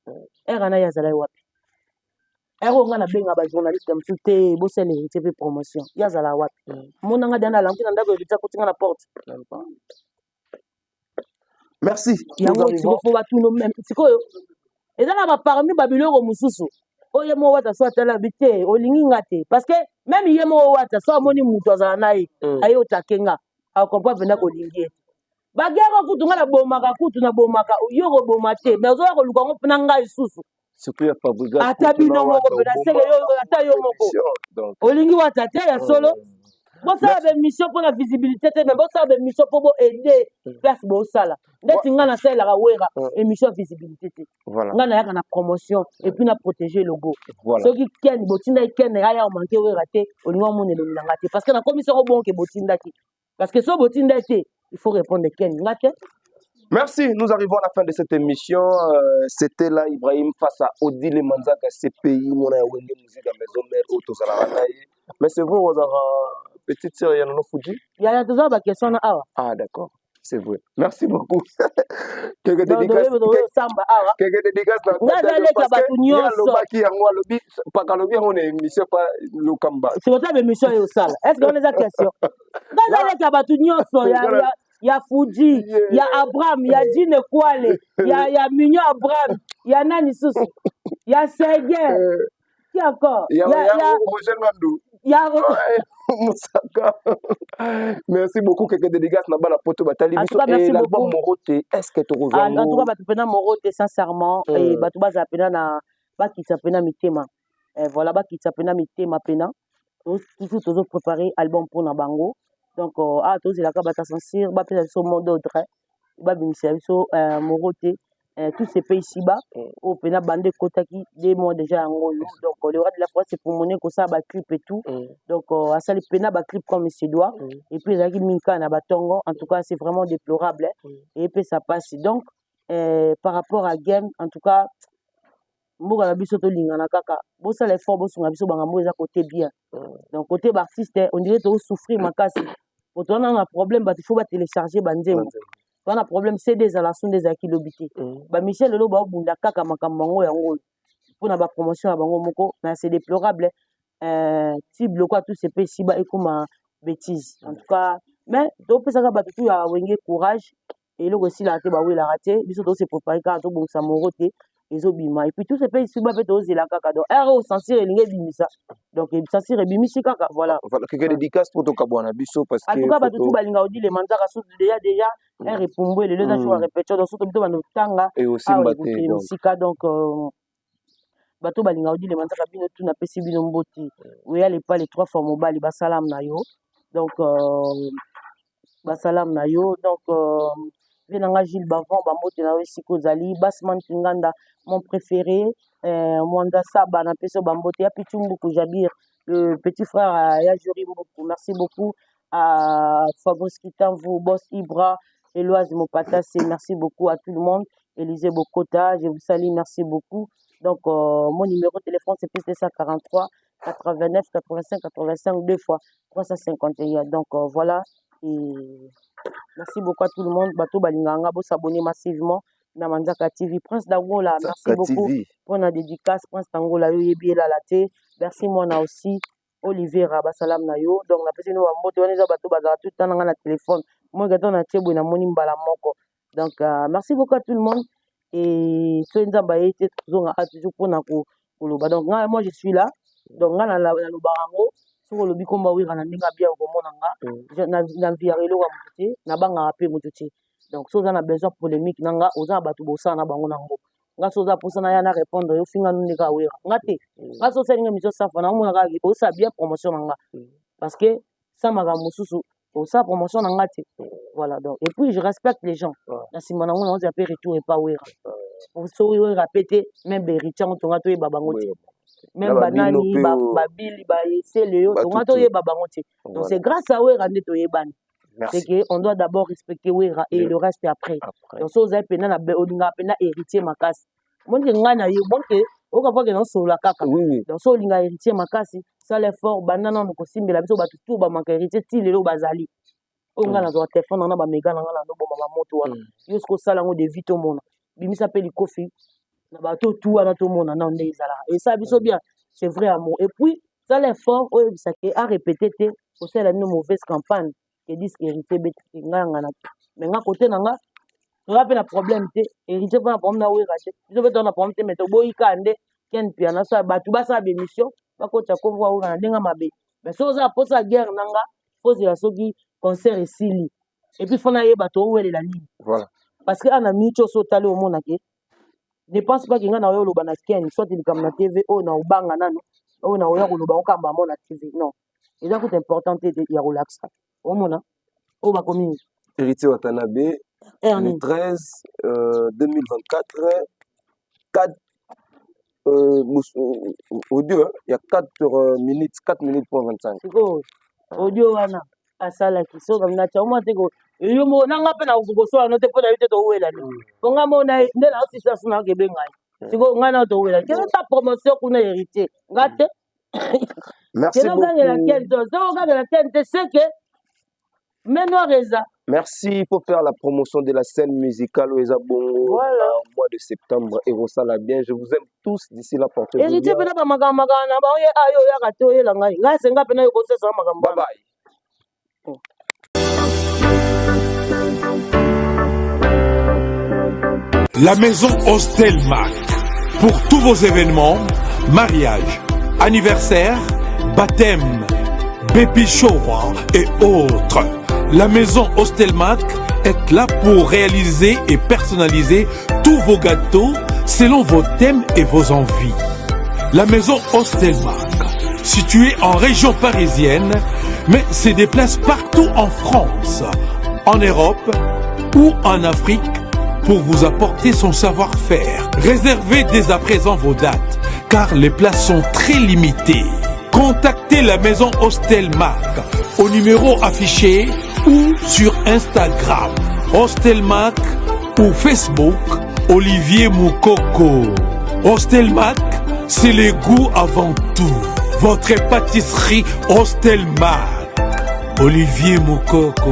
Speaker 1: Ere wana ye azalaki wapi? Ere oyo nga nabenga bajournaliste mosusu te, bosala Héritier mpe promotion, ye azala wapi? Monanga diana alangi na ndako, Héritier akoti nga na porte.
Speaker 2: Merci.
Speaker 1: Yango sikoyo fo batuno sikoyo eza na baparmi babiloko mosusu oyo ye moko Wata so atala bi te, olingi nga te, parce que même ye moko Wata so amoni moto azala na ye, aye otake nga, acomprendre mpenza kolingi ye te. Baguerre kutu nga nabomaka, kutu nabomaka yo, koboma te, mais ozoya koluka yango mpena ngai lisusu.
Speaker 2: Surtout ya Fabregas.
Speaker 1: Ata bino moko mpena seke yo, ata yo moko olingi Wata te ya solo. Bosala baémission mpona visibilité te, mais bosala baémission mpo boaide place. Bosala ndeti ngai nasalelaka Wera émission ya visibilité te. Ngai nayaka na promotion et puis na protéger logo. Soki Ken botindaki, Ken aya omanke Wera te, olingi omona elongi na ngai te, parce que nakomi soko bonke botindaki, parce que so botindaki te, il faut répondre Ken, nga te.
Speaker 2: Merci, nous arrivons à la fin de cette émission. C'était là Ibrahim face à Odile Manzaka CPI, mon Wenge Musique à Maison Mère, Otozala. Mais c'est vrai, on a petite sœur Yanono Fuji.
Speaker 1: Yaya, toza baquestion na awa.
Speaker 2: Ah d'accord, c'est vrai. Merci beaucoup. Quelque dédicace.
Speaker 1: Samba awa.
Speaker 2: Quelque dédicace
Speaker 1: na nga azaleka bato nyonso.
Speaker 2: Alobaki yango, alobi paka, alobi yango na émission pa Lokamba.
Speaker 1: Sikota baémission oyo osala, est ce que wana eza question? Nga azaleka bato nyonso ya Fuji, ya Abraham, ya Jine Kwale, ya Mignon Abraham, ya nani susu, ya Seguin, qui encore?
Speaker 2: Ya Roger Ngandu.
Speaker 1: Ya
Speaker 2: Mosaka. Merci beaucoup. Quelques dédicaces na bana poto batali biso et l'album Morote, est-ce que tokozwa?
Speaker 1: En tout cas bato mpena Morote, sincèrement, bato bazala mpena na bakitisa mpena mitema. Voilà, bakitisa mpena mitema mpena. Toujours tozopréparer album mpona bango. Donc ah, tozelaka bato ya censure bapesa biso mot d'ordre, babimisela biso Morote. Tout se paye ici-bas. Oyo mpena bande ekotaki 2 mois déjà yango oyo. Donc le roi de la forêt se pulmoner kosala baclip et tout. Donc asali mpena baclip comme il se doit. Et puis ezalaki mingi kaka na batongo. En tout cas, c'est vraiment déplorable eyepesa mpasi. Donc par rapport à game, en tout cas mboka na biso tolingana kaka, bosala effort, bosunga biso bangambo eza côté bien. Donc côté baartiste, on dirait tozosouffrir makasi po toza na problème, bato faut batélécharge banzembo, toza na problème CD ezala so nde ezalaki lobi te. Bamichel lelo baobunda kaka makambo yango yango oyo mpona bapromotion ya bango moko, mais c'est déplorable. Ti biloko ya tout se pe esiba ekóma bêtise en tout cas. Mais topesaka bato tu ya Wenge courage, eloko esilaka te, bawelaka te. Biso tose préparé kaka, tobongisa moro te ezobima. Et puis tout se pe esiba mpe tozela kaka. Donc ere oyo censure elingi ebimisa, donc censure ebimisi kaka, voilà.
Speaker 2: Voilà, quelque dédicace pour tokabwana biso, parce
Speaker 1: que en tout cas bato tu balinga Odile Manzaka. Surtout déjà ere epumbwe lelo, eza jour ya répétition, donc surtout bito bando tanga
Speaker 2: awa
Speaker 1: ekokende mosika. Donc bato balinga Odile Manzaka, bino tu napesi bino mboti. Oya lepa les trois fois mobali, basalamu na yo. Donc basalamu na yo. Donc vie na nga Gilles Bavon, bambote na yo esika ozali. Basman Kinganda, mon préféré, Mwanda Saba, napesi yo bambote. Ya Pichu Mbuku Jabir, le petit frère ya Juri Mbuku, merci beaucoup. À Fabrice Kitamvu, Boss Ibra, Eloise Mopatase, merci beaucoup à tout le monde. Élisée Bokota, je vous salue, merci beaucoup. Donc mon numéro de téléphone, c'est plus 243 89 85 85 deux fois 351. Donc voilà, et merci beaucoup à tout le monde. Bato balinganga, bo s'abonner massivement na Manzaka TV. Prince d'Angola, merci beaucoup pour la dédicace. Prince d'Angola, yo yebi elala te. Merci moi aussi. Olivera, basalam na yo. Donc napesi bino bambote wana, eza bato bazala tout temps na nga na téléphone. Moi gato na tie boye, namoni mbala moko. Donc merci beaucoup à tout le monde. Et soki Nzambe aye te, tozonga a toujours mpona koloba. Donc ngai, moi je suis là. Donc ngai nalobaka yango, soki olobi komba Wera na ndenge abia, okomona nga na mviaka eloko ya motu te, nabangaka mpe motu te. Donc so oza na besoin polémique na nga, oza na bato bosala na bango nango. Nga so oza mposa na ya na répondre yo, finga nu ndenge awera nga te. Nga so osalinga émission safa, naomona kaka osala bien promotion na nga, parce que sa makambo mosusu osala promotion na nga te. Voilà, donc et puis je respecte les gens. Na nsima nango naozela mpe retour epa Wera. Soki Wera pe te, même bahéritier yango tonga toyeba bango te, même banani, babili, baesele yo tonga toyeba bango te. Donc c'est grâce à Wera nde toyebani. C'est que on doit d'abord respecter Wera et le reste après. Donc so ozali mpena na olingaka mpena héritier makasi, monke ngai na yo monke. Oyoka mpo akende osolola kaka. Donc so olinga Héritier makasi, sala effort, banda nano kosimbela biso. Bato tu bamaka Héritier ti lelo bazali oyo. Ngai nazwaka telefone nanga na bamega na ngai, nandoboma bamoto wana. Yo soki osala yango devis, tomona bimisa mpe likofi na bato tu wana, tomona nano nde ezalaka, esala biso bien. C'est vrai amour. Et puis sala effort oyebisake arépété te kosalela bino mauvaise campagne ke disque Héritier ebetaki. Ngai yanga na te, mais nga kote na nga toza mpe na problème te. Héritier mpo na problème na Wera te, biso mpe toza na problème te, mais toboyi kaka nde Ken Piana asala bato basala bémission, bakotisa kombo ya Wera na ndenge mabe. Mais soki oza na mposa ya guerre na nga, fozela soki concert esili, et puis fo nayeba towelela nini.
Speaker 2: Voilà.
Speaker 1: Parce que ana miniti oyo so otali, omonake ne pense pas ke ngai na oyo oloba na Ken soit likambo na TV oyo na obanga nano oyo na oya koloba okamba mo na TV. Non, eza kuta important te ya kolakisa. Omona oyo bakomi.
Speaker 2: Héritier Watanabe.
Speaker 1: Heure
Speaker 2: le
Speaker 1: nini?
Speaker 2: 13 2024, 4 audio, hein, il y a 4 minutes, 4 minutes point 25.
Speaker 1: Sikoyo audio wana asalaki soki na tia omwa te yo moko nanga mpe na kosola no te mpo na yo te. Towela nini? Mpo nga mo na nde na osisa so nayoka ebengai. Sikoyo ngai na towela kende sa promotion kuna, Héritier, nga te.
Speaker 2: Merci
Speaker 1: Kende ogangela
Speaker 2: beaucoup.
Speaker 1: Ken to soki ogangela Ken te, seke main noire eza.
Speaker 2: Merci, il faut faire la promotion de la scène musicale au Bongo
Speaker 1: Voilà.
Speaker 2: au mois de septembre et Rosala bien. Je vous aime tous. D'ici là, portez-vous
Speaker 1: Héritier
Speaker 2: bien.
Speaker 1: mpena bamakambo makambo na bango ye ayo oyaka te, oyela ngai, ngai asenga mpena yo kosesa makambo
Speaker 2: Bye
Speaker 1: wana.
Speaker 2: bye.
Speaker 4: La maison Hostel Mac. Pour tous vos événements, mariage, anniversaire, baptême, baby shower et autres. La maison Hostelmac est là pour réaliser et personnaliser tous vos gâteaux selon vos thèmes et vos envies. La maison Hostelmac, située en région parisienne, mais se déplace partout en France, en Europe ou en Afrique pour vous apporter son savoir-faire. Réservez dès à présent vos dates, car les places sont très limitées. Contactez la maison Hostelmac au numéro affiché ou sur Instagram, Hostelmac, ou Facebook, Olivier Moukoko. Hostelmac, c'est le goût avant tout. Votre pâtisserie Hostelmac. Olivier Moukoko.